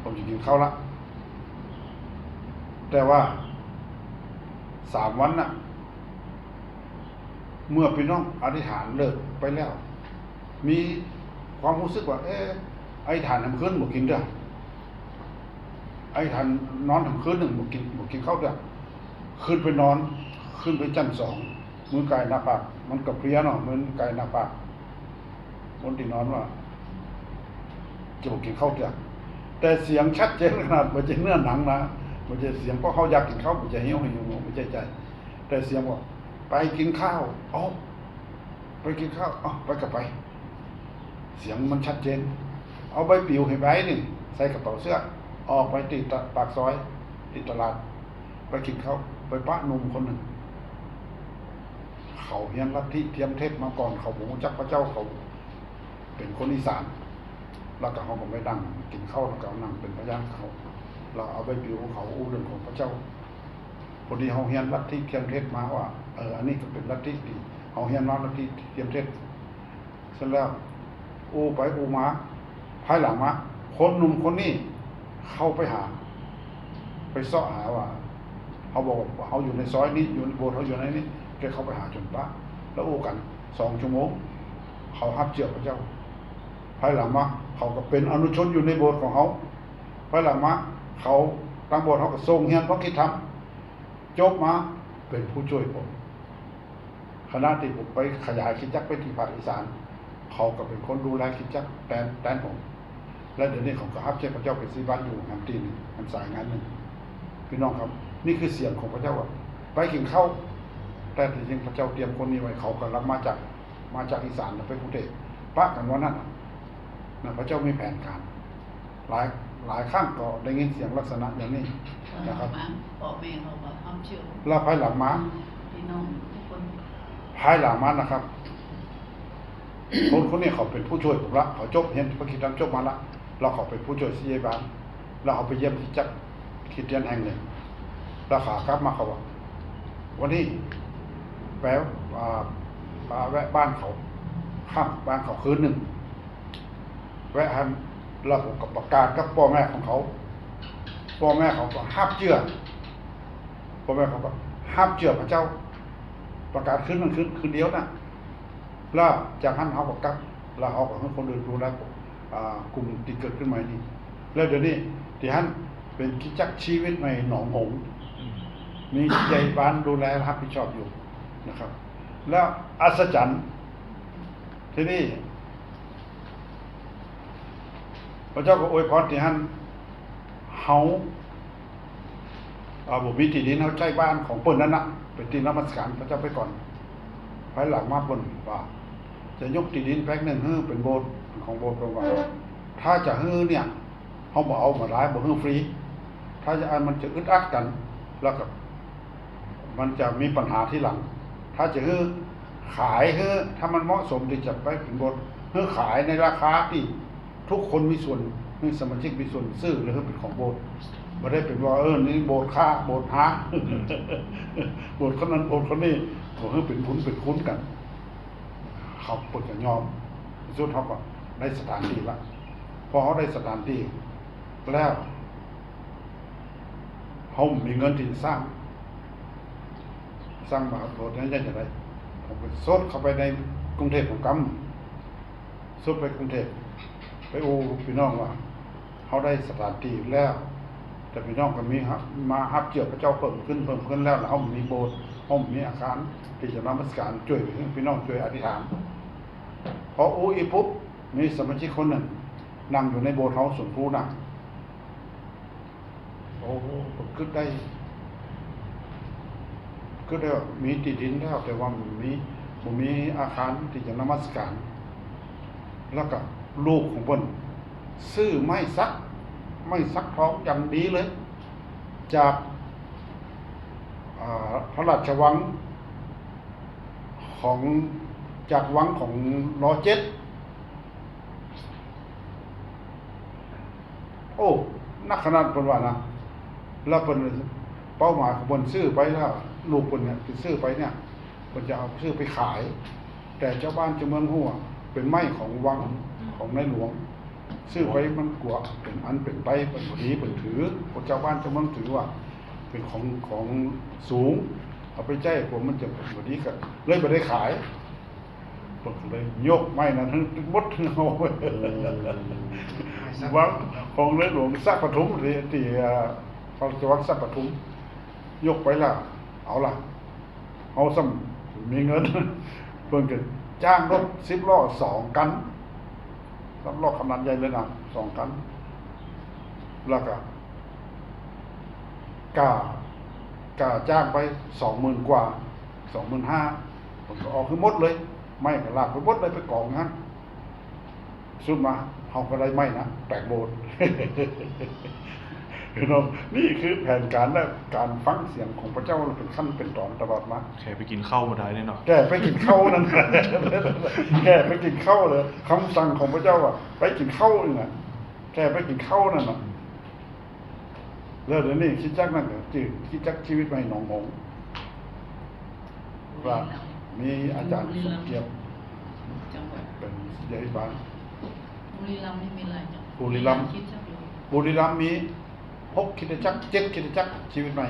ຜົມຈະກິນເຂົ້າລະ. ແຕ່ວ່າສາມວັນນະ ເມື່ອພີ່ນ້ອງອະທິຖານເລີກໄປແລ້ວ ມີຄວາມຮູ້ສຶກວ່າ ເອ ອະທິຖານນຳຄືນບໍ່ກິນເທື່ອ ອະທິຖານນອນທັງຄືນໜຶ່ງ ບໍ່ກິນ ບໍ່ກິນເຂົ້າເທື່ອ. ຂຶ້ນໄປນອນ ຂຶ້ນໄປຊັ້ນສອງ ມືກາຍໜ້າຜາກ ມັນກະເພຍເນາະ ມືກາຍໜ້າຜາກ ຄົນທີ່ນອນວ່າຈະບໍ່ກິນເຂົ້າເທື່ອ. ແຕ່ສຽງຊັດເຈນຂະໜາດ ບໍ່ໃຊ່ເນື້ອໜັງນະ ບໍ່ໃຊ່ສຽງ ເພາະເຮົາຢາກກິນເຂົ້າ ບໍ່ໃຊ່ຫິວ ຫິວ ບໍ່ໃຊ່ໃຈ ແຕ່ສຽງວ່າ ໄປກິນເຂົ້າ ເອົາ ໄປກິນເຂົ້າ ເອົາ ໄປກະໄປ. ສຽງມັນຊັດເຈນ. ເອົາໃບປິວໃຫ້ໃບໜຶ່ງ ໃສ່ກະເປົາເສື້ອ ອອກໄປຕິດຕະ ປາກຊອຍ ຕິດຕະຫຼາດ ໄປກິນເຂົ້າ ໄປປະໜຸ່ມຄົນໜຶ່ງ. ເຂົາຮຽນລັດທິທຽມເທັດມາກ່ອນ ເຂົາບໍ່ຮູ້ຈັກພະເຈົ້າ ເຂົາເປັນຄົນອີສານ. ແລ້ວກໍເຮົາກໍໄປນັ່ງກິນເຂົ້າ ແລ້ວກໍນັ່ງເປັນພະຍານເຂົາ ແລ້ວເອົາໃບປິວເຂົາ ເວົ້າເລື່ອງຂອງພະເຈົ້າ. ພໍດີເຮົາຮຽນລັດທິທຽມເທັດມາວ່າ ເອີ ອັນນີ້ກໍເປັນລັດທິທີ່ເຮົາຮຽນມາ ລັດທິທຽມເທັດ. ເສັດແລ້ວ ອູ່ໄປອູ່ມາ ພາຍຫຼັງມາ ຄົນໜຸ່ມຄົນນີ້ເຂົ້າໄປຫາ ໄປເຊາະຫາວ່າ ເຮົາບອກວ່າເຮົາຢູ່ໃນຊອຍນີ້ ຢູ່ໃນໂບດເຮົາຢູ່ໃນນີ້ ແກເຂົ້າໄປຫາຈົນປະ ແລ້ວອູ່ກັນສອງຊົ່ວໂມງ ເຂົາຮັບເຊື່ອພະເຈົ້າ. ພາຍຫຼັງມາ ເຂົາກໍເປັນອະນຸຊົນຢູ່ໃນໂບດຂອງເຮົາ. ພາຍຫຼັງມາ ເຂົາ ທາງໂບດເຮົາກໍສົ່ງຮຽນພະຄຣິດທຳ ຈົບມາເປັນຜູ້ຊ່ວຍຜົມ. ຂະນະທີ່ຜົມໄປຂະຫຍາຍຄຣິສຕະຈັກໄປທີ່ພາກອີສານ ເຂົາກໍເປັນຄົນດູແລຄຣິສຕະຈັກແທນ ແທນຜົມ ແລະ ດຽວນີ້ເຂົາກໍຮັບໃຊ້ພະເຈົ້າເປັນຊີບານຢູ່ແຮມຕີນ ແຮມສາຍງານໜຶ່ງ. ພີ່ນ້ອງຄັບ ນີ້ຄືສຽງຂອງພະເຈົ້າວ່າ ໄປກິນເຂົ້າ ແຕ່ທີ່ຈິງພະເຈົ້າຕຽມຄົນນີ້ໄວ້ ເຂົາກໍລັບມາຈາກ ມາຈາກອີສານ ແລ້ວໄປກຸງເທບ ປະກັນວ່ານັ້ນນະ ພະເຈົ້າມີແຜນການ. ຫຼາຍ ຫຼາຍຄັ້ງກໍໄດ້ຍິນສຽງລັກສະນະຢ່າງນີ້ນະຄັບ ພໍ່ແມ່ເຂົາກໍຮັບເຊື່ອ ແລ້ວພາຍຫຼັງມາ ພີ່ນ້ອງທຸກຄົນ ພາຍຫຼັງມານະຄັບ ຄົນ ຄົນນີ້ເຂົາເປັນຜູ້ຊ່ວຍຜົມລະ ເຂົາຈົບຮຽນພະຄຣິດທຳຈົບມາລະ ແລ້ວເຂົາເປັນຜູ້ຊ່ວຍຊີບານ ແລ້ວເຮົາໄປຢ້ຽມຄຣິສຕະຈັກຄຣິສຕຽນແຫ່ງໜຶ່ງ ແລ້ວຂາກັບມາເຂົາວ່າ ວັນນີ້ໄປ ອ່າ ໄປແວະບ້ານເຂົາ ຄ້າງບ້ານເຂົາຄືນໜຶ່ງ ແວະຫັ້ນ ແລ້ວຜົມກໍປະກາດກັບພໍ່ແມ່ຂອງເຂົາ ພໍ່ແມ່ເຂົາກໍຮັບເຊື່ອ ພໍ່ແມ່ເຂົາກໍຮັບເຊື່ອພະເຈົ້າ ປະກາດຄືນນັ້ນຄືນ ຄືນດຽວນະ. ແລ້ວຈາກຫັ້ນເຮົາກໍກັບ ແລ້ວເຮົາກໍໃຫ້ຄົນອື່ນດູແລ ອ່າ ກຸ່ມທີ່ເກີດຂຶ້ນໃໝ່ນີ້ ແລ້ວດຽວນີ້ທີ່ຫັ້ນເປັນຄຣິສຕະຈັກຊີວິດໃໝ່ໜອງຫົງ ອືມ ມີໃຫຍ່ບ້ານດູແລຮັບຜິດຊອບຢູ່ນະຄັບ. ແລ້ວອັດສະຈັນ ທີ່ນີ້ ພະເຈົ້າກໍອວຍພອນທີ່ຫັ້ນ ເຮົາ ເຮົາບໍ່ມີທີ່ດິນ ເຮົາໃຊ້ບ້ານຂອງເພິ່ນນັ້ນນະ ເປັນທີ່ນະມັດສະການພະເຈົ້າໄປກ່ອນ. ພາຍຫຼັງມາເພິ່ນວ່າ ຈະຍົກທີ່ດິນແປງໜຶ່ງໃຫ້ເປັນໂບດ ເປັນຂອງໂບດ. ເພິ່ນວ່າ ຖ້າຈະໃຫ້ເນຍ ເຮົາບໍ່ເອົາມາຫຼາຍ ບໍ່ໃຫ້ຟຣີ ຖ້າຈະອັນມັນຈະອຶດອັດກັນ ແລ້ວກໍ ມັນຈະມີປັນຫາທີຫຼັງ. ຖ້າຈະໃຫ້ຂາຍ ໃຫ້ ຖ້າມັນເໝາະສົມທີ່ຈະໄປເປັນໂບດ ໃຫ້ຂາຍໃນລາຄາທີ່ທຸກຄົນມີສ່ວນ ໃຫ້ສະມາຊິກມີສ່ວນຊື້ ແລ້ວໃຫ້ເປັນຂອງໂບດ. ບໍ່ໄດ້ເປັນວ່າ ເອີ ນີ້ໂບດຄ້າ ໂບດຫາ ໂບດຄົນນັ້ນ ໂບດຄົນນີ້ ບໍ່ໃຫ້ເປັນບຸນເປັນຄຸນກັນ. ເຂົາເພິ່ນກໍຍອມ. ທີ່ສຸດເຮົາກໍໄດ້ສະຖານທີ່ລະ. ພໍເຮົາໄດ້ສະຖານທີ່ແລ້ວ ເຮົາມີເງິນທີ່ຈະສ້າງ ສ້າງມະຫາໂບດໃຫຍ່ຈັ່ງໃດ ເຮົາໄປສົດເຂົ້າໄປໃນກຸງເທບຂອງກຳ ສົດໄປກຸງເທບ ໄປໂອ້ພີ່ນ້ອງວ່າ ເຮົາໄດ້ສະຖານທີ່ແລ້ວ ແຕ່ພີ່ນ້ອງກໍມີຮັບ ມາຮັບເຊື່ອພະເຈົ້າເພີ່ມຂຶ້ນ ເພີ່ມຂຶ້ນແລ້ວ ແລ້ວເຮົາມີໂບດ ເຮົາມີອາຄານທີ່ຈະນະມັດສະການ ຊ່ວຍພີ່ນ້ອງ ຊ່ວຍອະທິຖານ. ພໍໂອ້ອີ່ປຸບ ມີສະມາຊິກຄົນໜຶ່ງ ນັ່ງຢູ່ໃນໂບດເຮົາ ສົນພູນະ ໂອ້ ເພິ່ນຄິດໄດ້ ຄິດໄດ້ວ່າມີທີ່ດິນແລ້ວ ແຕ່ວ່າມີ ບໍ່ມີອາຄານທີ່ຈະນະມັດສະການ ແລ້ວກໍລູກຂອງເພິ່ນຊື້ໄມ້ສັກ ໄມ້ສັກທອງຢ່າງດີເລີຍ ຈາກ ອ່າ ພະລາຊະວັງຂອງ ຈາກວັງຂອງ ລ ເຈັດ. ໂອ້ ໜັກຂະໜາດ ເພິ່ນວ່ານະ ແລ້ວເພິ່ນ ເປົ້າໝາຍຂອງເພິ່ນຊື້ໄປແລ້ວ ລູກເພິ່ນເນຍທີ່ຊື້ໄປເນຍ ເພິ່ນຈະເອົາຊື້ໄປຂາຍ ແຕ່ເຈົ້າບ້ານເຈົ້າເມືອງຮູ້ວ່າເປັນໄມ້ຂອງວັງ ຂອງໃນຫຼວງ ຊື້ໄປມັນກວ່າເປັນອັນເປັນໄປ ເພິ່ນບໍ່ດີ ເພິ່ນຖື ເຈົ້າບ້ານເຈົ້າເມືອງຖືວ່າເປັນຂອງ ຂອງສູງ ເອົາໄປໃຊ້ກວ່າມັນຈະບໍ່ດີ ກໍເລີຍບໍ່ໄດ້ຂາຍ. ເພິ່ນກໍເລີຍຍົກໄມ້ນັ້ນທັງໝົດທັງເອົາ ວັງຂອງໃນຫຼວງສະປະທຸມ ທີ່ ທີ່ ເອີ ພະລາຊະວັງສະປະທຸມ ຍົກໄປລະ ເອົາລະ ເຮົາຊ້ຳມີເງິນ ເພິ່ນກໍຈ້າງລົດສິບລໍ້ສອງຄັນ ສາມລໍ້ຂະໜາດໃຫຍ່ເລີຍນະ ສອງຄັນ ແລ້ວກໍ ກາ ກາຈ້າງໄປສອງໝື່ນກວ່າ ສອງໝື່ນຫ້າ ເພິ່ນກໍເອົາຄືໝົດເລີຍ ໄມ້ກໍລາກໄປໝົດເລີຍ ໄປກອງຫັ້ນ ສຸດມາເຮົາກໍໄດ້ໄມ້ນະ ແປດໂບດ ພີ່ນ້ອງ ນີ້ຄືແຜນການ ແລະ ການຟັງສຽງຂອງພະເຈົ້າເປັນຂັ້ນເປັນຕອນຕະຫຼອດມາ ແຄ່ໄປກິນເຂົ້າບໍ່ໄດ້ເນາະ ແຄ່ໄປກິນເຂົ້ານັ້ນ ແຄ່ໄປກິນເຂົ້າເລີຍ ຄຳສັ່ງຂອງພະເຈົ້າວ່າໄປກິນເຂົ້ານີ້ນະ ແຄ່ໄປກິນເຂົ້ານັ້ນນະ ແລ້ວດຽວນີ້ຄຣິສຕະຈັກນັ້ນກໍຊື່ຄຣິສຕະຈັກຊີວິດໃໝ່ໜອງຫົງ ວ່າມີອາຈານສົມກຽດ ຈັງຫວັດ ເປັນໃຫຍ່ບ້ານ ບຸຣີລຳນີ້ມີຫຼາຍຈັງ ບຸຣີລຳ ຄຣິສຕະຈັກຢູ່ ບຸຣີລຳມີຫົກຄຣິສຕະຈັກ ເຈັດຄຣິສຕະຈັກຊີວິດໃໝ່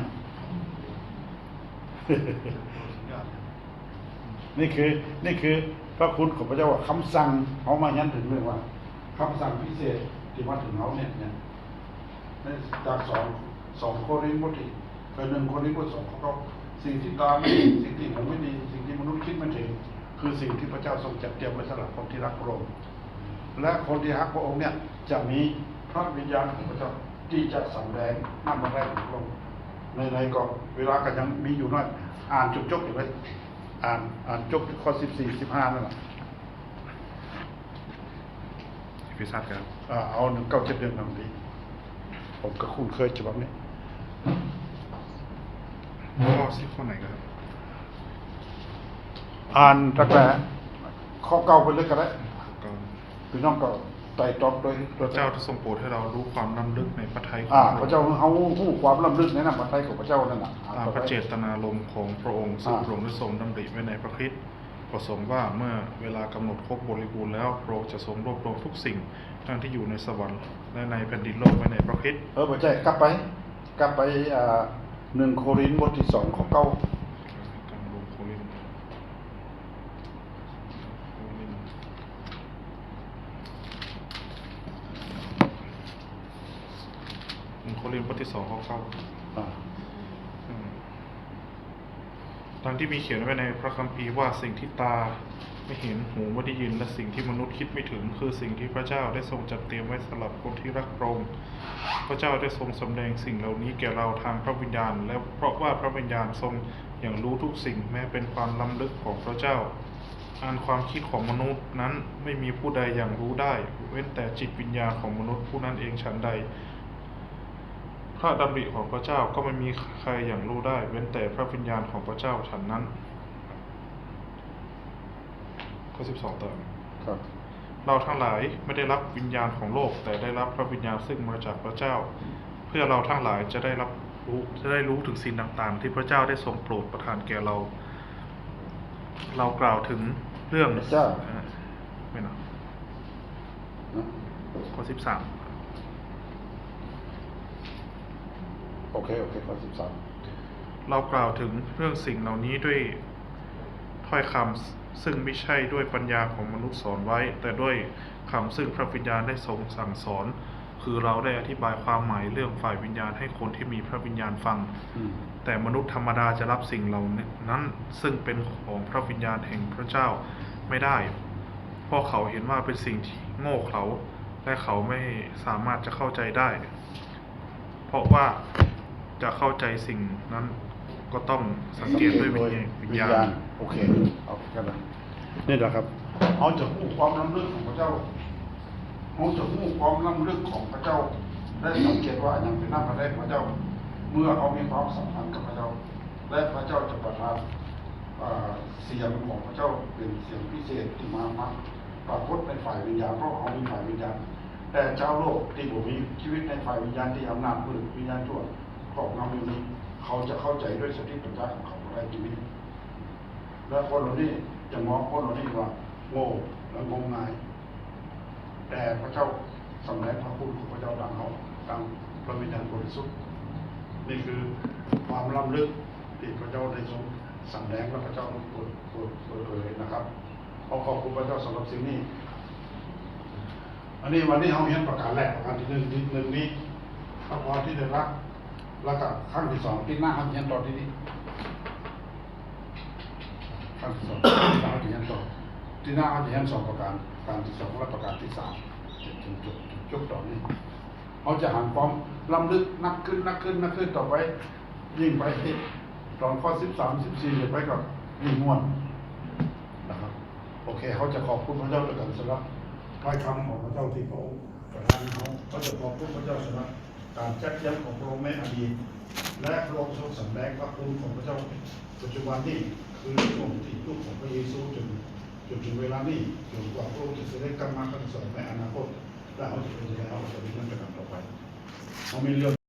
ນີ້ຄື ນີ້ຄືພະຄຸນຂອງພະເຈົ້າວ່າຄຳສັ່ງ ເຮົາມາຮຽນເຖິງເລື່ອງວ່າຄຳສັ່ງພິເສດທີ່ມາເຖິງເຮົາເນຍ ໃນ ຈາກສອງ ສອງໂຄລິນບົດທີ ເອີ ໜຶ່ງໂຄລິນບົດສອງ ຂໍ້ເກົ້າ ສິ່ງທີ່ຕາໄມ່ເຫັນ ສິ່ງທີ່ຫູໄມ່ໄດ້ຍິນ ສິ່ງທີ່ມະນຸດຄິດໄມ່ເຖິງ ຄືສິ່ງທີ່ພະເຈົ້າຊົງຈັດຕຽມໄວ້ສຳລັບຄົນທີ່ຮັກພະອົງ ແລະ ຄົນທີ່ຮັກພະອົງເນຍ ຈະມີພະວິນຍານຂອງພະເຈົ້າທີ່ຈະສຳແດງນຳມາໄດ້ຂອງພະອົງ ໃນໆ ກໍເວລາກໍຍັງມີຢູ່ໜ້ອຍ ອ່ານຈົນຈົບເລີຍ ອ່ານ ອ່ານຈົບຂໍ້ສິບສີ່ ສິບຫ້ານັ້ນລະ. ເອເຟຊັສ ກໍ ອ່າ ເອົາ ໜຶ່ງເກົ້າເຈັດ ເດືອນນຳດີ ຜົມກໍຄຸ້ນເຄີຍສະບັບນີ້ ຂໍ້ສິບ ຂໍ້ໃດກໍໄດ້ ອ່ານຕັ້ງແຕ່ຂໍ້ເກົ້າໄປເລີຍກໍໄດ້ ຂໍ້ເກົ້າ ພີ່ນ້ອງກໍໄຕ່ຕອງໂດຍ ພະເຈົ້າໄດ້ຊົງໂປດໃຫ້ເຮົາຮູ້ຄວາມລ້ຳເລິກໃນພະໄທຂອງ ອ່າ ພະເຈົ້າ ເຮົາຮູ້ຄວາມລ້ຳເລິກໃນນ້ຳພະໄທຂອງພະເຈົ້ານັ້ນນະ ຕາມພະເຈດຕະນາລົມຂອງພະອົງ ຊຶ່ງ ອ່າ ພະອົງໄດ້ຊົງດຳລິໄວ້ໃນພະຄຣິດ ປະສົງວ່າເມື່ອເວລາກຳນົດຄົບບໍລິບູນແລ້ວ ພະອົງຈະຊົງລວບລວມທຸກສິ່ງທັງທີ່ຢູ່ໃນສະຫວັນ ແລະ ໃນແຜ່ນດິນໂລກໄວ້ໃນພະຄຣິດ. ເອີ ບໍ່ໃຊ່ ກັບໄປ ກັບໄປ ອ່າ ໜຶ່ງໂຄລິນບົດທີສອງ ຂໍ້ເກົ້າ ການລົງໂຄລິນ ໂຄລິນ ໜຶ່ງໂຄລິນບົດທີສອງ ຂໍ້ເກົ້າ ອ່າ ອືມ. ດັ່ງທີ່ມີຂຽນໄວ້ໃນພະຄຳພີວ່າ ສິ່ງທີ່ຕາໄມ່ເຫັນ, ຫູໄມ່ໄດ້ຍິນ ແລະ ສິ່ງທີ່ມະນຸດຄິດໄມ່ເຖິງ ຄືສິ່ງທີ່ພະເຈົ້າໄດ້ຊົງຈັດຕຽມໄວ້ສຳລັບຄົນທີ່ຮັກພະອົງ. ພະເຈົ້າໄດ້ຊົງສຳແດງສິ່ງເຫຼົ່ານີ້ແກ່ເຮົາທາງພະວິນຍານ ແລະ ເພາະວ່າພະວິນຍານຊົງຫຍັງຮູ້ທຸກສິ່ງ, ແມ້ເປັນຄວາມລ້ຳເລິກຂອງພະເຈົ້າ, ອັນຄວາມຄິດຂອງມະນຸດນັ້ນໄມ່ມີຜູ້ໃດຫຍັງຮູ້ໄດ້ ເວັ້ນແຕ່ຈິດວິນຍານຂອງມະນຸດຜູ້ນັ້ນເອງ. ສັນໃດ ພະດຳລິຂອງພະເຈົ້າກໍບໍ່ມີໃຜຫຍັງຮູ້ໄດ້ ເວັ້ນແຕ່ພະວິນຍານຂອງພະເຈົ້າ ສັນນັ້ນ. ຂໍ້ສິບສອງ ຕໍ່ ເຮົາທັງຫຼາຍໄມ່ໄດ້ຮັບວິນຍານຂອງໂລກ, ແຕ່ໄດ້ຮັບພະວິນຍານຊຶ່ງມາຈາກພະເຈົ້າ, ເພື່ອເຮົາທັງຫຼາຍຈະໄດ້ຮັບຮູ້ ຈະໄດ້ຮູ້ເຖິງສິ່ງຕ່າງໆ ທີ່ພະເຈົ້າໄດ້ຊົງໂປດປະທານແກ່ເຮົາ. ເຮົາກ່າວເຖິງເລື່ອງ ພະເຈົ້າ ເອີ ແມ່ນເນາະ. ນະ ຂໍ້ສິບສາມ ໂອເຄ ໂອເຄ ຂໍ້ສິບສາມ ເຮົາກ່າວເຖິງເລື່ອງສິ່ງເຫຼົ່ານີ້ດ້ວຍຖ້ອຍຄຳ ຊຶ່ງບໍ່ໃຊ່ດ້ວຍປັນຍາຂອງມະນຸດສອນໄວ້, ແຕ່ດ້ວຍຄຳຊຶ່ງພະວິນຍານໄດ້ຊົງສັ່ງສອນ, ຄືເຮົາໄດ້ອະທິບາຍຄວາມໝາຍເລື່ອງຝ່າຍວິນຍານໃຫ້ຄົນທີ່ມີພະວິນຍານຟັງ. ອືມ ແຕ່ມະນຸດທຳມະດາຈະຮັບສິ່ງເຫຼົ່ານັ້ນ ຊຶ່ງເປັນຂອງພະວິນຍານແຫ່ງພະເຈົ້າໄມ່ໄດ້. ເພາະເຂົາເຫັນວ່າເປັນສິ່ງທີ່ໂງ່ເຂົາ ແລະ ເຂົາໄມ່ສາມາດຈະເຂົ້າໃຈໄດ້, ເພາະວ່າຈະເຂົ້າໃຈສິ່ງນັ້ນກໍຕ້ອງສັງເກດດ້ວຍວິນຍານ. ໂອເຄ ເອົາກັນນະ ນີ້ລະຄັບ ເຮົາຈະຮູ້ຄວາມລ້ຳເລິກຂອງພະເຈົ້າ, ເຮົາຈະຮູ້ຄວາມລ້ຳເລິກຂອງພະເຈົ້າ ແລະ ສັງເກດວ່າຫຍັງເປັນນ້ຳພະໄທຂອງພະເຈົ້າ ເມື່ອເຮົາມີຄວາມສຳພັນກັບພະເຈົ້າ ແລະ ພະເຈົ້າຈະປະທານ ເອີ ສຽງຂອງພະເຈົ້າເປັນສຽງພິເສດທີ່ມາ ມາປາກົດໃນຝ່າຍວິນຍານ, ເພາະເຮົາມີຝ່າຍວິນຍານ. ແຕ່ຊາວໂລກທີ່ບໍ່ມີຊີວິດໃນຝ່າຍວິນຍານ, ທີ່ອຳນາດມືດ, ວິນຍານຊົ່ວ, ຄອບງຳຢູ່ນີ້ ເຂົາຈະເຂົ້າໃຈດ້ວຍສະຕິປັນຍາຂອງເຂົາບໍ່ໄດ້ທີ່ນີ້ ແລະ ຄົນເຫຼົ່ານີ້ຈະມອງຄົນເຫຼົ່ານີ້ວ່າໂງ່ ແລະ ງົມງາຍ. ແຕ່ພະເຈົ້າສຳແດງພະຄຸນຂອງພະເຈົ້າດັ່ງເຮົາ ດັ່ງພະວິນຍານບໍລິສຸດ. ນີ້ຄືຄວາມລ້ຳເລິກທີ່ພະເຈົ້າໄດ້ຊົງສຳແດງ ແລະ ພະເຈົ້າໄດ້ເປີດ ເປີດ ເປີດເຜີຍນະຄັບ. ຂໍຂອບຄຸນພະເຈົ້າສຳລັບສິ່ງນີ້. ອັນນີ້ ວັນນີ້ເຮົາຮຽນປະການແລກ ປະການທີໜຶ່ງ ທີໜຶ່ງນີ້ ພະພອນທີ່ໄດ້ຮັບ ແລ້ວກໍຄັ້ງທີສອງ ທີໜ້າເຮົາຈະຮຽນຕໍ່ທີ່ນີ້ ຄັ້ງທີສອງ ທີໜ້າເຮົາຈະຮຽນຕໍ່ ທີໜ້າເຮົາຈະຮຽນສອງປະການ ປະການທີສອງ ແລະ ປະການທີສາມ ຈົນຈົບ ຈົນຈົບຕອນນີ້. ເຮົາຈະຫັນຄວາມລ້ຳເລິກໜັກຂຶ້ນ ໜັກຂຶ້ນ ໜັກຂຶ້ນຕໍ່ໄປ ຍິ່ງໄປທີ່ຕອນຂໍ້ສິບສາມ ສິບສີ່ ໄປກໍຍິ່ງມ່ວນນະຄັບ. ໂອເຄ ເຮົາຈະຂອບຄຸນພະເຈົ້າດ້ວຍກັນສຳລັບຖ້ອຍຄຳຂອງພະເຈົ້າທີ່ພະອົງປະທານໃຫ້ເຮົາ. ເຮົາຈະຂອບຄຸນພະເຈົ້າສຳລັບການຈັດກຽມຂອງພະອົງໃນອະດີດ ແລະ ພະອົງຊົງສຳແດງພະຄຸນຂອງພະເຈົ້າປັດຈຸບັນນີ້ ຄືໃນຊ່ວງທີ່ຢູ່ຂອງພະເຢຊູຈົນ ຈົນເຖິງເວລານີ້ ຈົນກວ່າພະອົງຈະສະເດັດກັບມາຄັ້ງສອງໃນອະນາຄົດ ແລະ ເຮົາຈະເປັນຈັ່ງໃດ ເຮົາກໍຈະໄດ້ນຳປະການຕໍ່ໄປ. ເຮົາມີເລື່ອງ